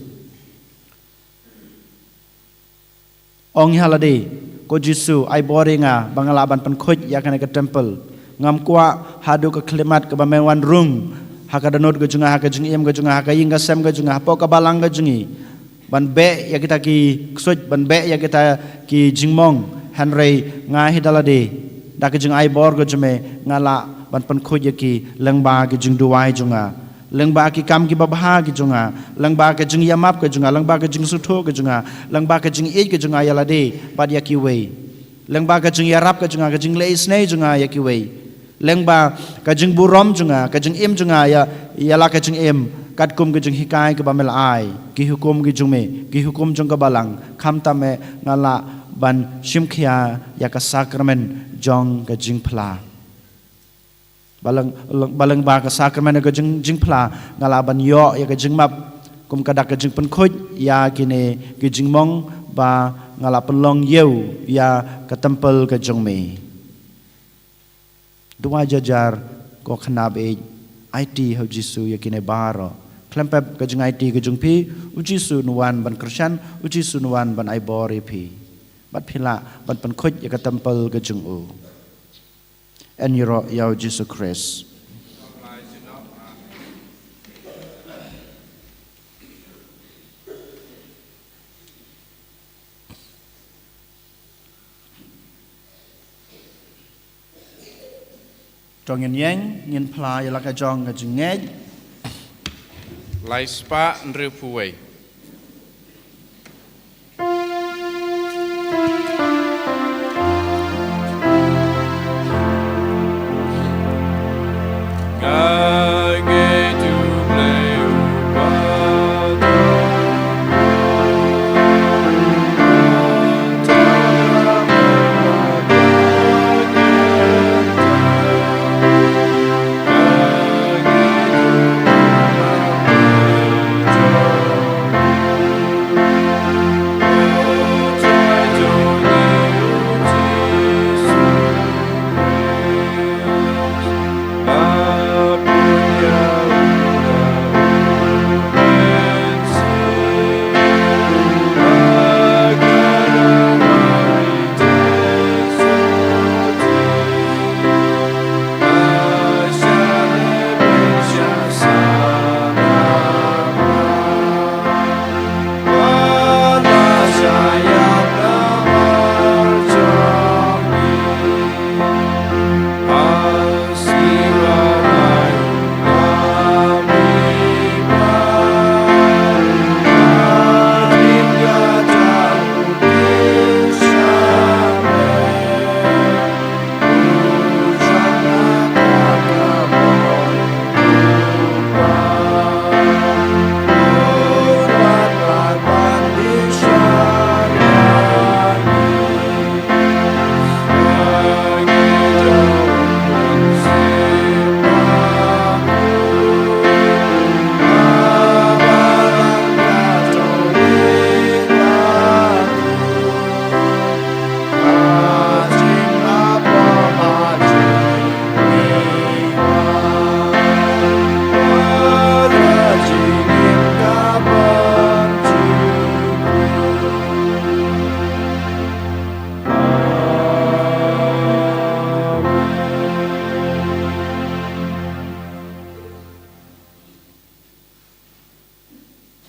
Ong ïa lade, ko Jisu, ai bor ïa nga ba nga lah ban pynkhuid ïa kane ka templ. Ngam kwah haduh ka khyllipmat kaba men wan rung ha ka dohnud ka jong nga, ha ka jingim ka jong nga, ha ka ïing ka sem ka jong nga, hapoh ka balang ka jong ngi, ban beh ïa kita ki ksuid, ban beh ïa kita ki jingmong. Hynrei nga hi da lade, da ka jingai bor ka jong me, nga lah ban pynkhuid ïa ki lyngba ki jingduwai jong nga, lyngba ki kam kiba bha ki jong nga, lyngba ka jingïamap ka jong nga, lyngba ka jingsngewthuh ka jong nga, lyngba ka jingïeit ka jong nga ïa lade bad ïa kiwei, lyngba ka jingïarap ka jong nga, ka jingleh isynei jong nga ïa kiwei, lyngba ka jingburom jong nga, ka jingim jong nga ïa, ïa la ka jingim katkum ka jinghikai kaba me la ai, ki hukum ki jong me, ki hukum jong ka balang, khamtam eh nga lah ban shim khia ïa ka sakramen jong ka jingphla. Ba lyng, lyng, ba lyngba ka sakramen ka jing, jingphla, nga lah ban ïoh ïa ka jingmap, kum ka dak ka jingpynkhuid ïa kine ki jingmong ba nga lah pynlong ïew ïa ka templ ka jong me. Duwai jar jar, ko khynnah ba ïeit, aiti ha u Jisu ïa kine baroh. Khlem pep ka jingaiti ka jong phi, u Jisu un wan ban kyrshan, u Jisu un wan ban ai bor ïa phi. Bad phi lah ban pynkhuid ïa ka templ ka jong u. Yn ïaroh ïa u Jisu Khrist. To ngin ïeng, ngin phla ïa la ka jong ka jingngeit. Lai spah hynriewphew wei.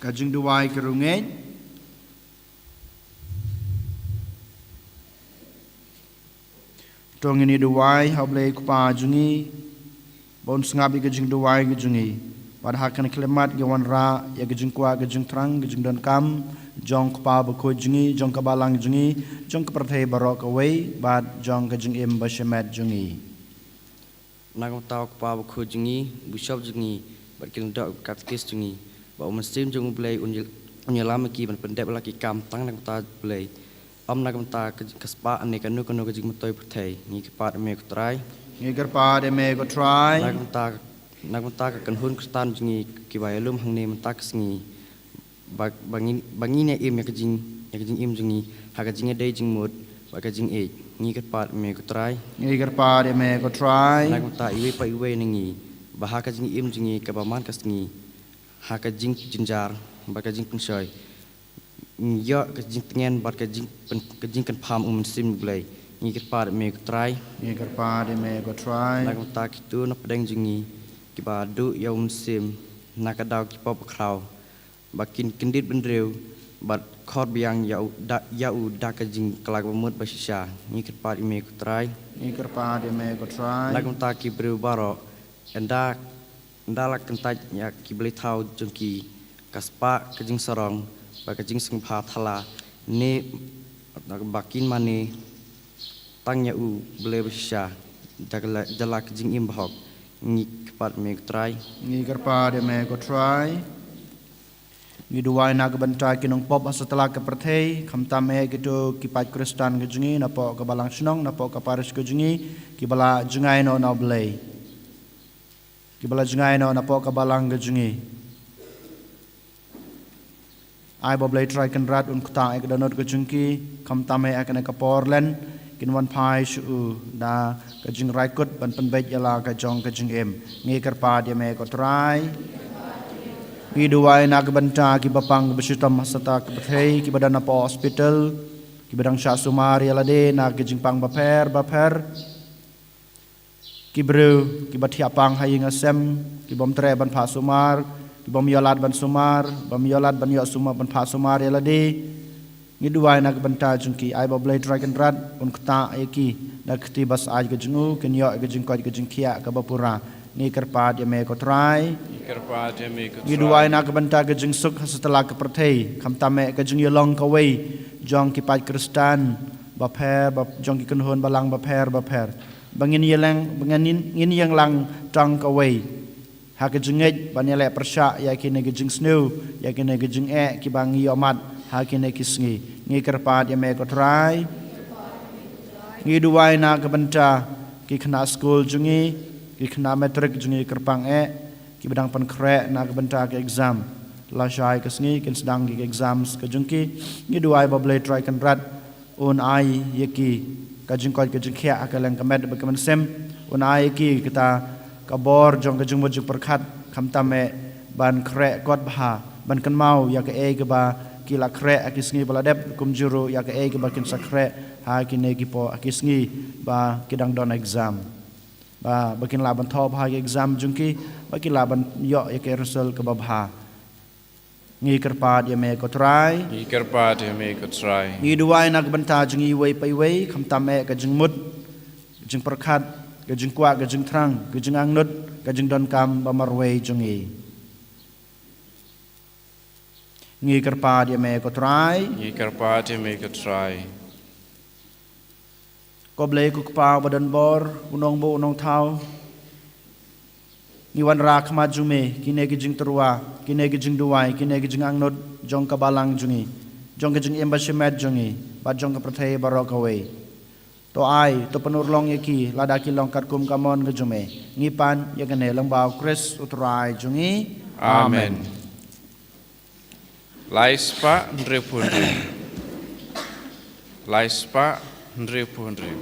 Ka jingduwai ka rungeit. To ngin ïa duwai ha U Blei Kpa jong ngi, ba un sngap ïa ka jingduwai ka jong ngi. Bad ha kane ka khyllipmat ngi wanrah ïa ka jingkwah ka jingthrang ka jingdonkam jong u Kpa Bakhuid jong ngi, jong ka balang jong ngi, jong ka pyrthei baroh kawei, bad jong ka jingim bashimet jong ngi. Na ka bynta u Kpa Bakhuid jong ngi, u Bishop jong ngi, bad ki lyngdoh katekis jong ngi, ba u Mynsiem jong U Blei un ïa-, un ïalam ïa ki ban pyndep la ki kam tang na ka bynta U Blei. Ym na ka bynta ka, ka spah ne kano kano ka jingmyntoi pyrthei. Ngi kyrpad ïa me ko Trai. Ngi kyrpad ïa me ko Trai. Na ka bynta, na ka bynta ka kynhun Khristan jong ngi kiba ïalum hangne mynta ka sngi. Ba, ba ngin, ba ngin ïa im ïa ka jing, ïa ka jingim jong ngi ha ka jingïadei jingmut bad ka jingïeit. Ngi kyrpad ïa me ko Trai. Ngi kyrpad ïa me ko Trai. Na ka bynta iwei pa iwei na ngi, ba ha ka jingim jong ngi kaba man ka sngi, ha ka jingjynjar bad ka jingpynshoi, ngi ïoh ka jingtngen bad ka jingpyn-, ka jingkyrpad u Mynsiem U Blei. Ngi kyrpad ïa me ko Trai. Ngi kyrpad ïa me ko Trai. Na ka bynta kito na pdeng jong ngi kiba duh ïa u Mynsiem na ka daw ki pop bakhraw, ba kin kyndit bynriew bad khot biang ïa u da, ïa u da ka jingkylla bamut bashisha. Ngi kyrpad ïa me ko Trai. Ngi kyrpad ïa me ko Trai. Na ka bynta ki briew baroh, ynda, ynda la kyntait ïa ki blei thaw jong ki, ka spah, ka jingsarong bad ka jingsngewbha thala, ne ba kin mane tang ïa U Blei bashisha da la, da la ka jingim bahok. Ngi kyrpad ïa me ko Trai. Ngi kyrpad ïa me ko Trai. Ngi duwai na ka bynta ki nongpop ha satlak ka pyrthei, khamtam eh kito ki paid Khristan ka jong ngi napoh ka balang shnong, napoh ka parish ka jong ngi, kiba la jngai noh na U Blei, kiba la jngai noh napoh ka balang ka jong ngi. Ai ba U Blei Trai Kynrad un ktah ïa ka dohnud ka jong ki, khamtam eh ha kane ka por len, kin wan phai sha U da ka jingrai kut ban pynbeit ïa la ka jong ka jingim. Ngi kyrpad ïa me ko Trai. Ngi duwai na ka bynta kiba pang kiba shitom ha satlak ka pyrthei, kiba don hapoh hospital, kiba dang shah sumar ïa lade na ka jingpang bapher bapher. Ki briew kiba thiah pang ha ïing ha sem, ki bym treh ban phah sumar, ki bym ïoh lad ban sumar, bym ïoh lad ban ïoh sumar ban phah sumar ïa lade. Ngi duwai na ka bynta jong ki, ai ba U Blei Trai Kynrad un ktah ïa ki da ka kti ba syaid ka jong U, kin ïoh ïa ka jingkoit ka jingkhiah kaba pura. Ngi kyrpad ïa me ko Trai. Ngi kyrpad ïa me ko Trai. Ngi duwai na ka bynta ka jingsuk ha satlak ka pyrthei, khamtam eh ka jingïalong kawei jong ki paid Khristan bapher, ba, jong ki kynhun balang bapher bapher. Ba ngin ïeng, ba ngin, ngin ïeng lang tang kawei ha ka jingngeit ban ïaleh pyrshah ïa kine ki jingsniew, ïa kine ki jingeh kiba ngi ïohmad ha kine ki sngi. Ngi kyrpad ïa me ko Trai. Ngi duwai na ka bynta ki khynnah skul jong ngi, ki khynnah matric jong ngi kyrpang eh, kiba dang pynkhreh na ka bynta ka exam. Lashai ka sngi kin sdang ki exams ka jong ki. Ngi duwai ba U Blei Trai Kynrad un ai ïa ki ka jingkoit ka jingkhiah ha ka lyngkha met bad ka mynsiem, un ai ïa ki kata ka bor jong ka jingmut jingpyrkhat, khamtam eh ban khreh kot bha, ban kynmaw ïa kaei kaba ki la khreh ha ki sngi ba la dep, kumjuh ruh ïa kaei kaba kin sa khreh ha kine ki por ha ki sngi ba ki dang don exam. Ba, ba kin lah ban thoh bha ïa ka exam jong ki, ba ki lah ban ïoh ïa ka result kaba bha. Ngi kyrpad ïa me ko Trai. Ngi kyrpad ïa me ko Trai. Ngi duwai na ka bynta jong ngi iwei pa iwei, khamtam eh ka jingmut, ka jingpyrkhat, ka jingkwah, ka jingthrang, ka jingangnud, ka jingdonkam ba marwei jong ngi. Ngi kyrpad ïa me ko Trai. Ngi kyrpad ïa me ko Trai. Ko Blei ko Kpa ba don bor, u Nongbuh u Nongthaw, ngi wanrah ha khmat jong me kine ki jingtyrwa, kine ki jingduwai, kine ki jingangnud jong ka balang jong ngi, jong ka jingim bashimet jong ngi, bad jong ka pyrthei baroh kawei. To ai, to pynurlong ïa ki lada ki long katkum ka mon ka jong me. Ngi pan ïa kane lyngba U Khrist U Trai jong ngi. Amen. Amen. Lai spah hynriewphew hynriew. Lai spah hynriewphew hynriew.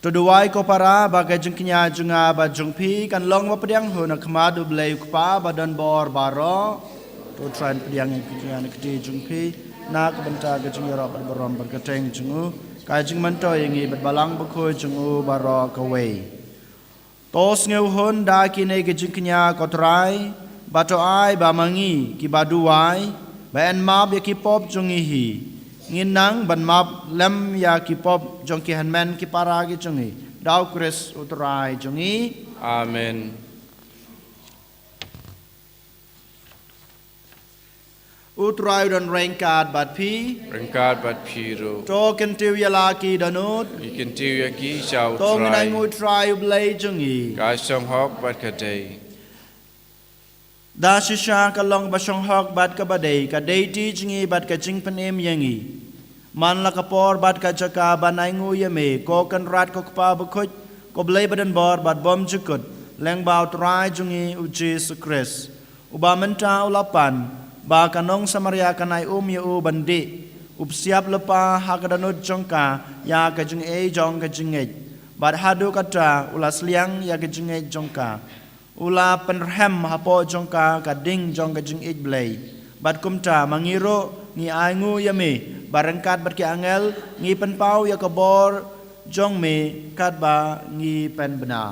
To duwai ko para ba ka jingkñia jong nga bad jong phi kan long ba pdiang hun ha khmat U Blei U Kpa ba don bor baroh. To Trai pdiang ïa ka jingkñia na kti jong phi na ka bynta ka jingïarap bad burom bad ka kyrteng jong u. Ka jingmyntoi ïa ngi bad Balang Bakhuid jong u baroh kawei. To sngewhun da kine ki jingkñia ko Trai, ba to ai ba ma ngi kiba duwai, ba yn map ïa ki pop jong ngi hi. Ngin nang ban map lem ïa ki pop jong ki hynmen ki para ki jong ngi. Da U Khrist U Trai jong ngi. Amen. U Trai u don ryngkat bad phi. Ryngkat bad phi ruh. To kyntiew ïa la ki dohnud. Ngi kyntiew ïa ki sha U Trai. To ngin ainguh U Trai U Blei jong ngi. Ka shong hok bad ka dei. Da shisha ka long ba shong hok bad kaba dei, ka dei ti jong ngi bad ka jingpynim ïa ngi. Man la ka por bad ka jaka ban ainguh ïa me, ko Kynrad ko Kpa Bakhuid, ko Blei ba don bor bad bymjukut, lyngba U Trai jong ngi U Jisu Khrist. Uba mynta u la pan, ba ka nong Samaria kan ai um ïa u ban dih, u psiap lypa ha ka dohnud jong ka, ïa ka jingaiei jong ka jingngeit. Bad haduh katta u la sliang ïa ka jingngeit jong ka. U la pynrhem hapoh jong ka ka ding jong ka jingïeit Blei. Bad kumta ma ngi ruh ngi ainguh ïa me, ba ryngkat bad ki angel, ngi pynpaw ïa ka bor jong me katba ngi pynbna.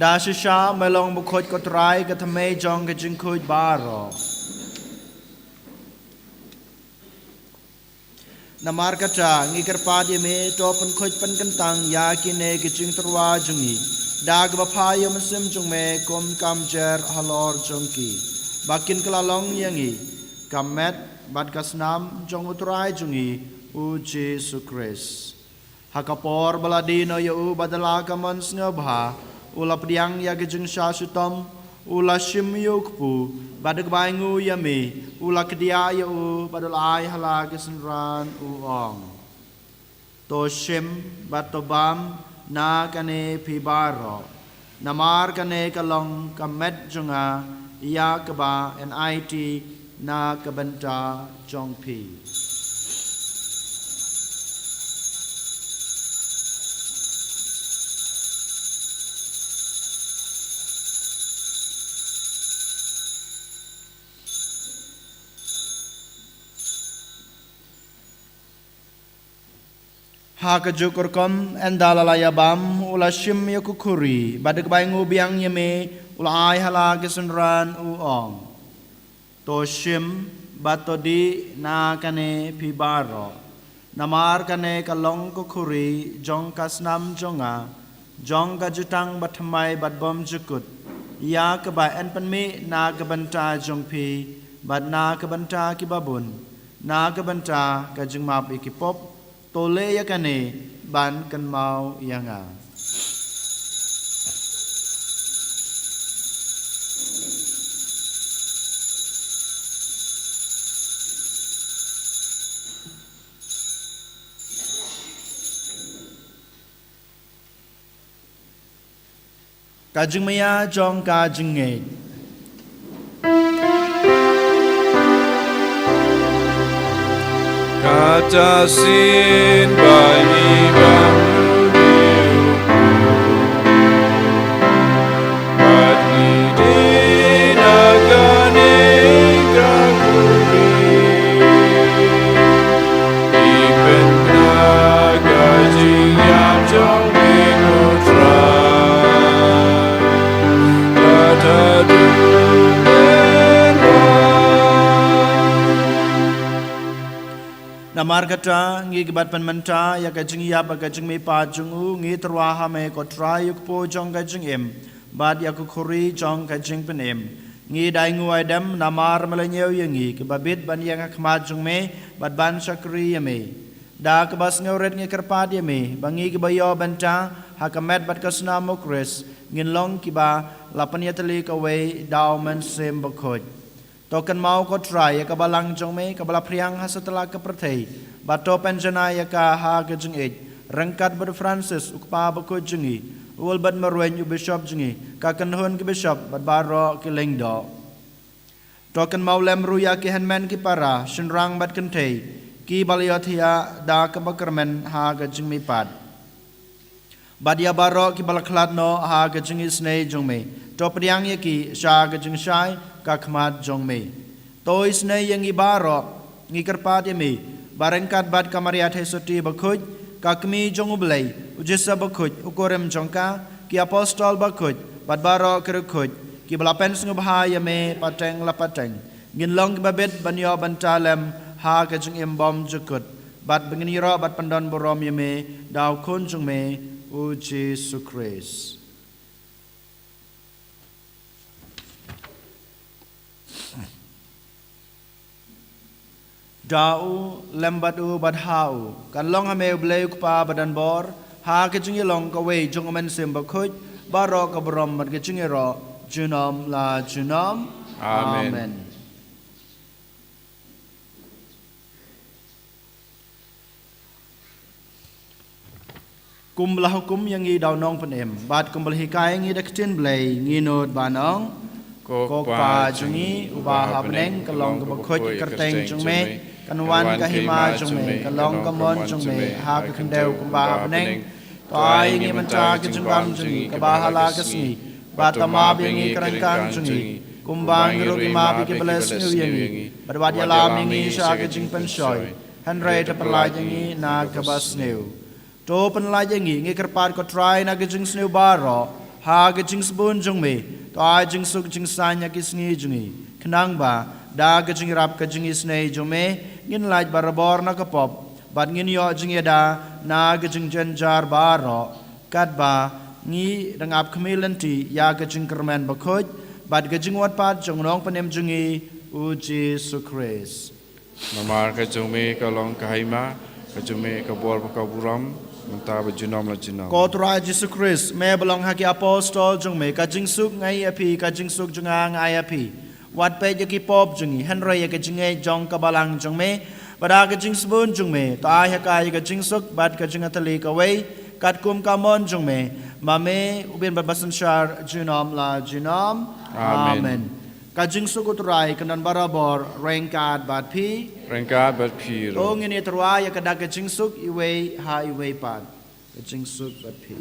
Da shisha me long bakhuid ko Trai, ka thymmei jong ka jingkhuid baroh. Namar kata ngi kyrpad ïa me, to pynkhuid pynkyntang ïa kine ki jingtyrwa jong ngi da kaba phah ïa u Mynsiem jong me kum ka mjer halor jong ki, ba kin kylla long ïa ngi ka met bad ka snam jong u Trai jong ngi u Jisu Khrist. Ha ka por ba la die noh ïa u bad da la ka mon sngewbha, u la pdiang ïa ka jingshah shitom, u la shim ïa u kpu, bad da kaba ainguh ïa me, u la kdiah ïa u bad u la ai ha la ki synran, u ong: To shim bad to bam na kane phi baroh. Namar kane ka long ka met jong nga, ïa kaba yn aiti na ka bynta jong phi. Ha kajuh ka rukom, ynda la la ïa bam, u la shim ïa ka khuri, bad da kaba ainguh biang ïa me, u la ai ha la ki synran, u ong: To shim bad to dih na kane phi baroh. Namar kane ka long ka khuri jong ka snam jong nga, jong ka jutang bathymmai bad bymjukut, ïa kaba yn pynmih na ka bynta jong phi bad na ka bynta kiba bun, na ka bynta ka jingmap ïa ki pop. To leh ïa kane ban kynmaw ïa nga. Ka jingmaïa jong ka jingngeit. Kata shisien ba ngi Namar kata, ngi ki bad pynmynta ïa ka jingïap bad ka jingmihpat jong u, ngi tyrwa ha me ko Trai, ïa u kpu jong ka jingim bad ïa ka khuri jong ka jingpynim. Ngi da ainguh aidem namar me la ñiew ïa ngi kiba bit ban ïeng ha khmat jong me bad ban shakri ïa me. Da kaba sngewrit ngi kyrpad ïa me ba ngi kiba ïoh bynta ha ka met bad ka snam u Khrist ngin long kiba la pynïatylli kawei da u Mynsiem Bakhuid. To kynmaw ko Trai ïa ka balang jong me kaba la phriang ha satlak ka pyrthei, bad to pynjanai ïa ka ha ka jingïeit ryngkat bad u Francis u kpa bakhuid jong ngi, u Albert Marwein u bishop jong ngi, ka kynhun ki bishop bad baroh ki lyngdoh. To kynmaw lem ruh ïa ki hynmen ki para, shynrang bad kynthei, kiba la ïohthiah da kaba kyrmen ha ka jingmihpat. Bad ïa baroh kiba la khlad noh ha ka jingisynei jong me, to pdiang ïa ki sha ka jingshai ka khmat jong me. To isynei ïa ngi baroh, ngi kyrpad ïa me ba ryngkat bad ka Maria Theisotti bakhuid, ka Kmie jong u Blei, u Joseph bakhuid, u kurim jong ka, ki apostol bakhuid bad baroh ki riewkhuid kiba la pynsngewbha ïa me pateng la pateng, ngin long kiba bit ban ïoh bynta lem ha ka jingim bymjukut, bad ba ngin ïaroh bad pyndonburom ïa me da u Khun jong me, u Jisu Khrist. Da u, lem bad u, bad ha u, kan long ha me u Blei u Kpa badonbor, ha ka jingïalong kawei jong u Mynsiem Bakhuid, baroh ka burom bad ka jingïaroh junom la junom. Amen. Amen. Kumba la hukum ïa ngi da u Nongpynim bad kumba la hikai ïa ngi da ka ktien Blei, ngi nud ban ong: Ko Kpa jong ngi uba ha bneng, ka long kaba khuid ka kyrteng jong me, kan wan ka hima jong me, kan long ka mon jong me ha ka khyndew kumba ha bneng. To ai ïa ngi mynta ka jingbam jong ngi kaba ha la ka sngi, bad to map ïa ngi ka ryngkang jong ngi, kumba ngi ruh ngi map ïa kiba la sniew ïa ngi, bad wat ïalam ïa ngi sha ka jingpynshoi, hynrei to pynlait ïa ngi na kaba sniew. To pynlait ïa ngi, ngi kyrpad ko Trai, na ka jingsniew baroh, ha ka jingsbun jong me, to ai jingsuk jingsaiñ ha ki sngi jong ngi, khnang ba da ka jingïarap ka jingisynei jong me, ngin lait barabor na ka pop, bad ngin ïoh jingïada na ka jingjynjar baroh, katba ngi dang ap khmih lynti ïa ka jingkyrmen bakhuid bad ka jingwad pat jong u Nongpynim jong ngi, u Jisu Khrist. Namar ka jong me ka long ka hima, ka jong me ka bor bad ka burom, mynta bad junom la junom. Ko Trai Jisu Khrist, me ba la ong ha ki apostol jong me: Ka jingsuk nga ai ïa phi, ka jingsuk jong nga nga ai ïa phi. Wat peit ïa ki pop jong ngi, hynrei ïa ka jingngeit jong ka balang jong me, bad da ka jingsbun jong me, to ai ha ka ïa ka jingsuk bad ka jingïatylli kawei, katkum ka mon jong me, ma me u bin bad basynshar junom la junom. Amen. Amen. Ka jingsuk u Trai kan don barabor ryngkat bad phi. Ryngkat bad phi ruh. To ngin ïatyrwa ïa ka dak ka jingsuk iwei ha iwei pat. Ka jingsuk bad phi.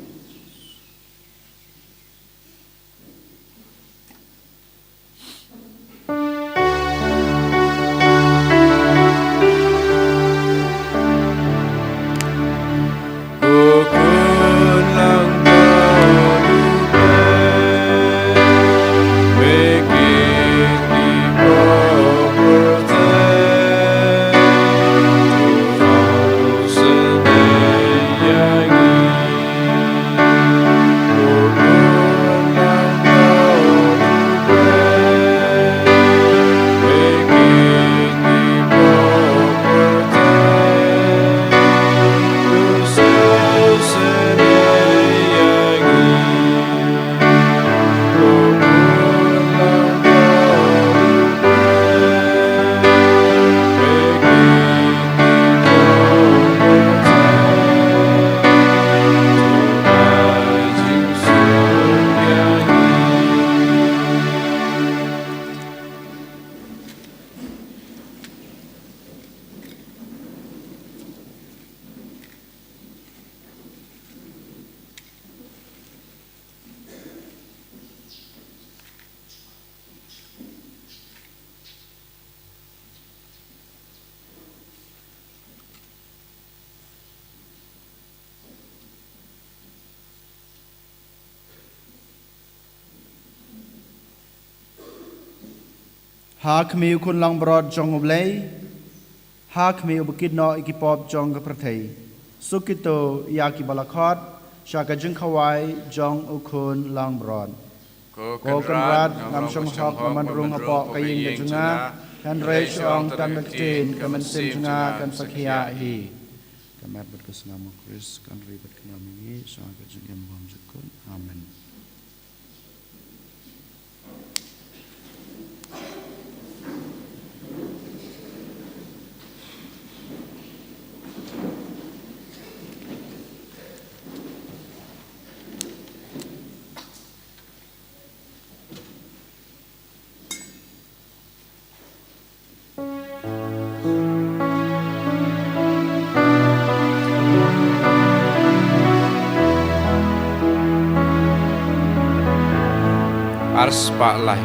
Ha khmih u Khun Langbrot jong U Blei, Ha khmih u ba kit noh ïa ki pop jong ka pyrthei. Suk kito ïa ki ba la khot sha ka jingkhawai jong u Khun langbrot. Ko Kynrad, ngam shym hok ban rung hapoh ka ïing ka jong nga, hynrei shu ong tang da ka ktien, ka mynsiem jong nga kan sa khiah hi. Ka met bad ka snam u Khrist kan ri bad khnang ïa ngi sha ka jingim bymjukut. Amen. Ar spah lai.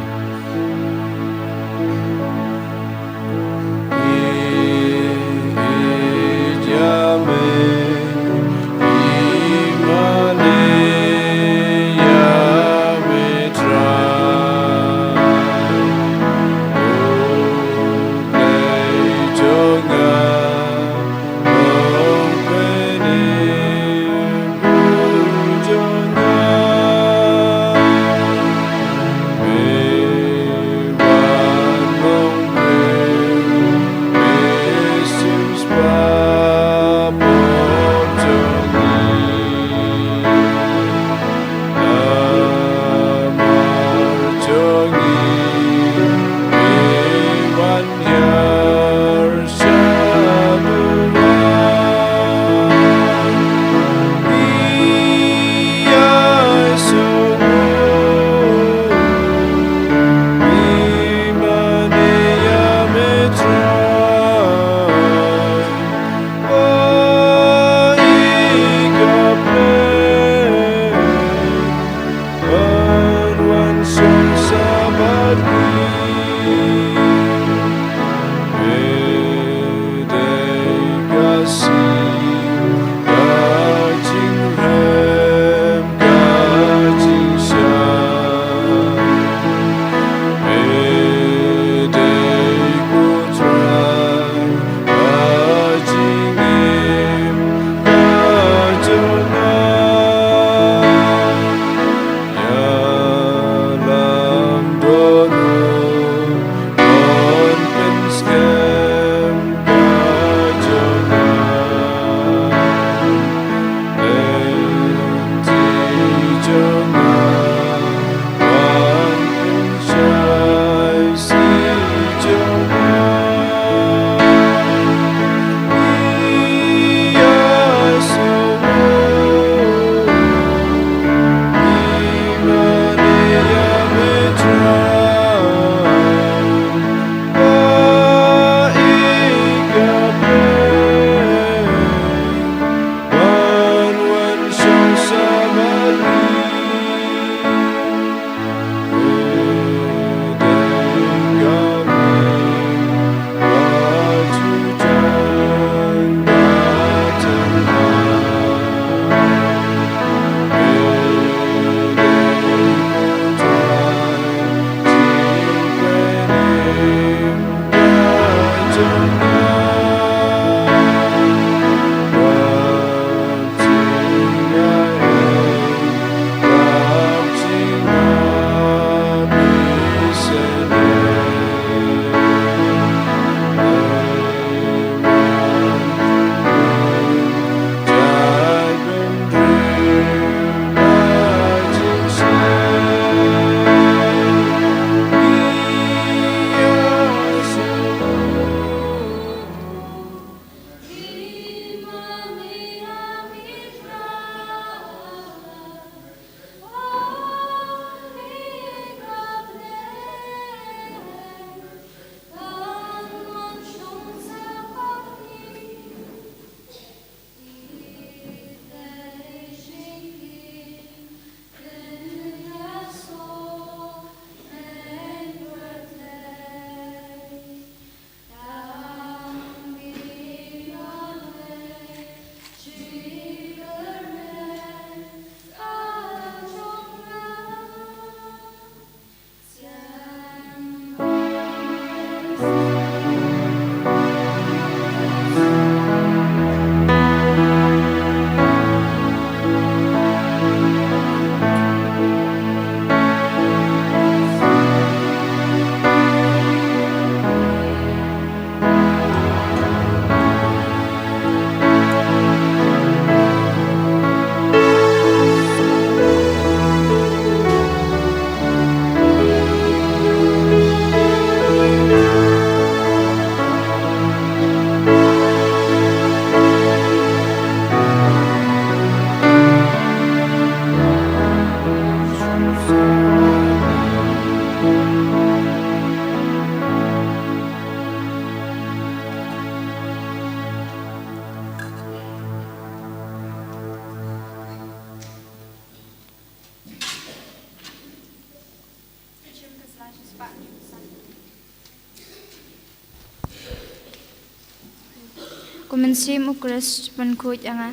Ko mynsiem u Khrist pynkhuid ïa nga.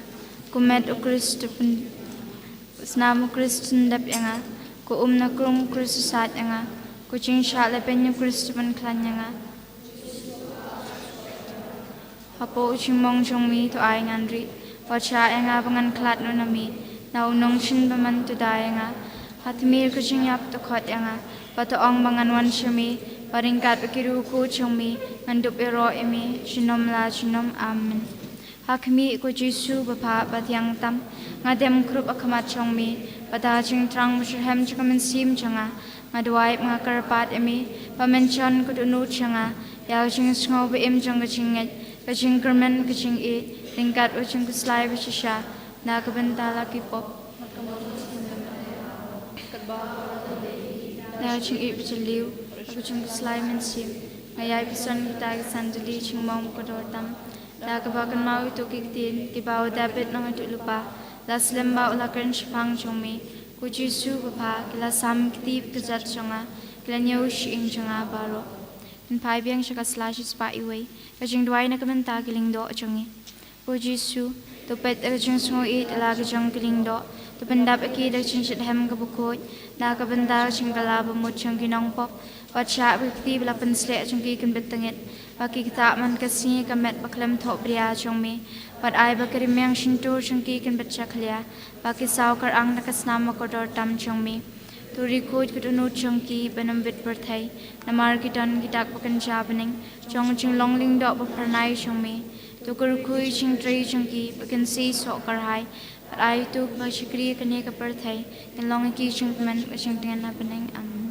Ko met u Khrist pyn snam u Khrist pyndep ïa nga. Ko um na krung u Khrist u sait ïa nga. Ko jingshah lehbeiñ u Khrist pynkhlaiñ ïa nga. Hapoh u jingmong jong mi to ai ngan rieh. Wat shah ïa nga ba ngan khlad noh na mi, na u nongshun bymman to da ïa nga. Ha tmier ka jingïap to khot ïa nga, ba to ong ba ngan wan sha mi, ba ryngkat bad ki riewkhuid jong mi ngan dup ïaroh ïa mi junom la junom. Amen. Ha khmih ko Jisu ba bha ba thiang tam, nga dem krup ha khmat jong mi, bad ha jingthrang ba shitrhem jong ka mynsiem jong nga, nga duwai ba nga kyrpad ïa mi, ba men jan ka dohnud jong nga ïa ka jingsngew ba im jong ka jingngeit, ka jingkyrmen, ka jingïeit, ryngkat bad ka jingkhuslai ba shisha na ka bynta la ki pop. Na ka jingïeit ba jylliew, na ka jingkhuslai mynsiem, nga ïai pynsan kita ki sandali jingmong ba kordor tam, da kaba kynmaw ïa kito ki ktien kiba u David u nongïathuhlypa u la slem bad u la kren shaphang jong me. Ko Jisu ba bha, ki la sam kti bad kjat jong nga, ki la ñiew shyieng jong nga baroh. Pynphai biang sha ka sla shispah iwei. Ka jingduwai na ka bynta ki lyngdoh jong ngi. Ko Jisu, to peit ïa ka jingsngewieit la ka jong ki lyngdoh, to pyndap ïa ki da ka jingshitrhem kaba khuid na ka bynta ka jingkylla bamut jong ki nongpop. Wat shah ba ki kti ba la pynsleh jong ki kin bit tyngeh, ba ki ktah man ka sngi ka met ba khlem thohbria jong me. Wat ai ba ka rmiang shyntur jong ki kin bit jakhlia, ba ki saw kyrang da ka snam ba kordor tam jong me. To riewkhuid ka dohnud jong ki ban ym bit pyrthei, namar ki don ki dak ba kynja bneng jong ka jinglong lyngdoh ba phyrnai jong me. To kyrkhu ïa ka jingtrei jong ki ba kin seisoh kyrhai, bad ai to ba shakri kane ka pyrthei, kin long ïa ki jingkmen ka jingtngen ha bneng. Amen.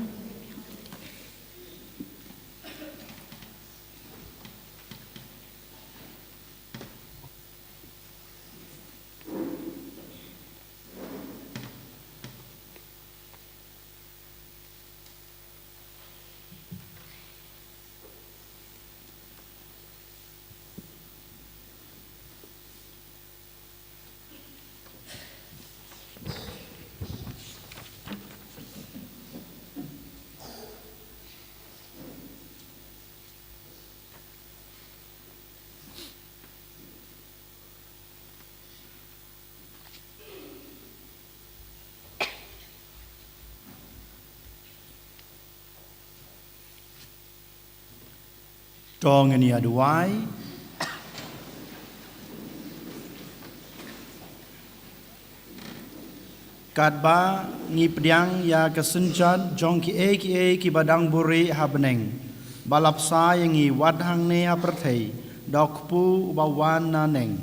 To ngin ïa duwai. Katba ngi pdiang ïa ka synjat jong kiei kiei kiba dang buhrieh ha bneng, ba la bsa ïa ngi wat hangne ha pyrthei da u Kpu uba wan na neng.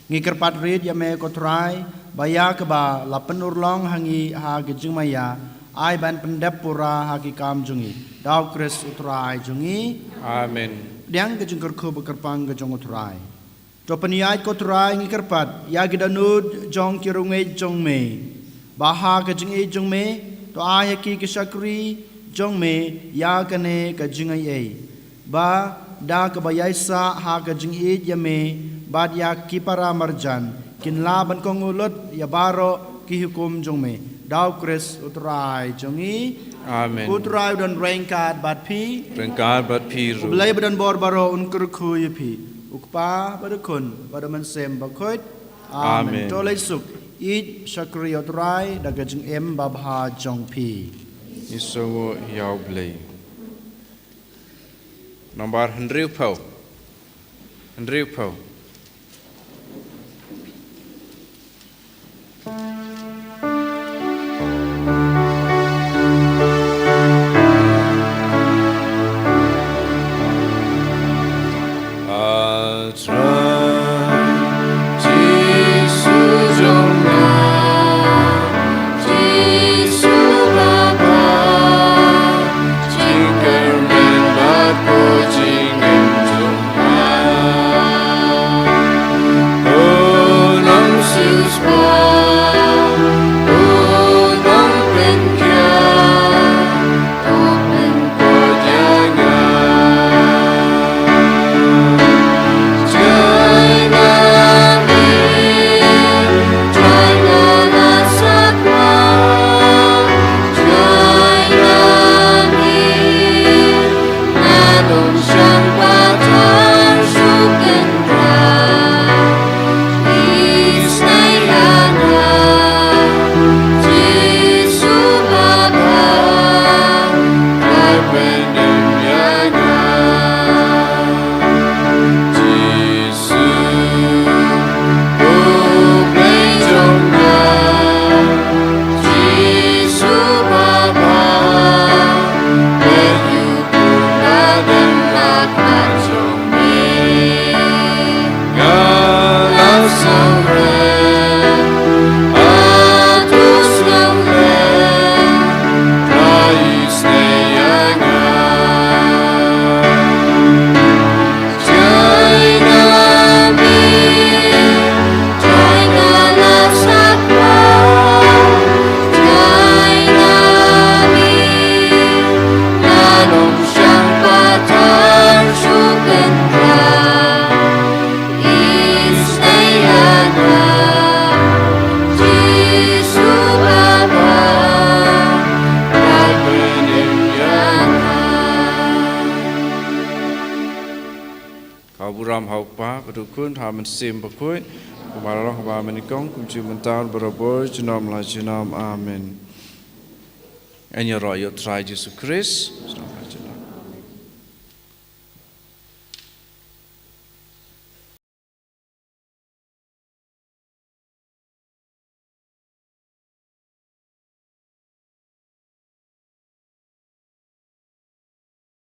Ngi kyrpad rit ïa me ko Trai, ba ïa kaba la pynurlong ha ngi ha ka jingmaïa, ai ban pyndep pura ha ki kam jong ngi. Da u Khrist u Trai jong ngi. Amen. Pdiang ka jingkyrkhu ba kyrpang ka jong u Trai. To pynïaid ko Trai, ngi kyrpad, ïa ki dohnud jong ki riewngeit jong me, ba ha ka jingïeit jong me, to ai ha ki ki shakri jong me ïa kane ka jingaiei, ba da kaba ïaisah ha ka jingïeit ïa me bad ïa ki para marjan, kin lah ban kohnguh lut ïa baroh ki hukum jong me. Da u Khrist u Trai jong ngi. Amen. U Trai u don ryngkat bad phi. Ryngkat bad phi ruh. U Blei ba don bor baroh un kyrkhu ïa phi. U Kpa bad u Khun bad u Mynsiem Bakhuid. Amen. Amen. To leit suk, ïeit shakri ïa u Trai da ka jingim babha jong phi. Ngi sngewnguh ïa u Blei. Nombar hynriewphew. Hynriewphew. A Trai Jisu jong nga, Jisu ba bha, jingkyrmen bad ko jingim jong nga. Ko nongsiewspah, ko nongpynkhiah, to pynkhiah ïa nga. Ka burom ha u Kpa, bad u Khun, ha u Mynsiem Bakhuid, kumba la long ha ba mynnyngkong, kumjuh mynta, barabor, junom la junom. Amen. Ngan ïaroh ïa u Trai Jisu Khrist.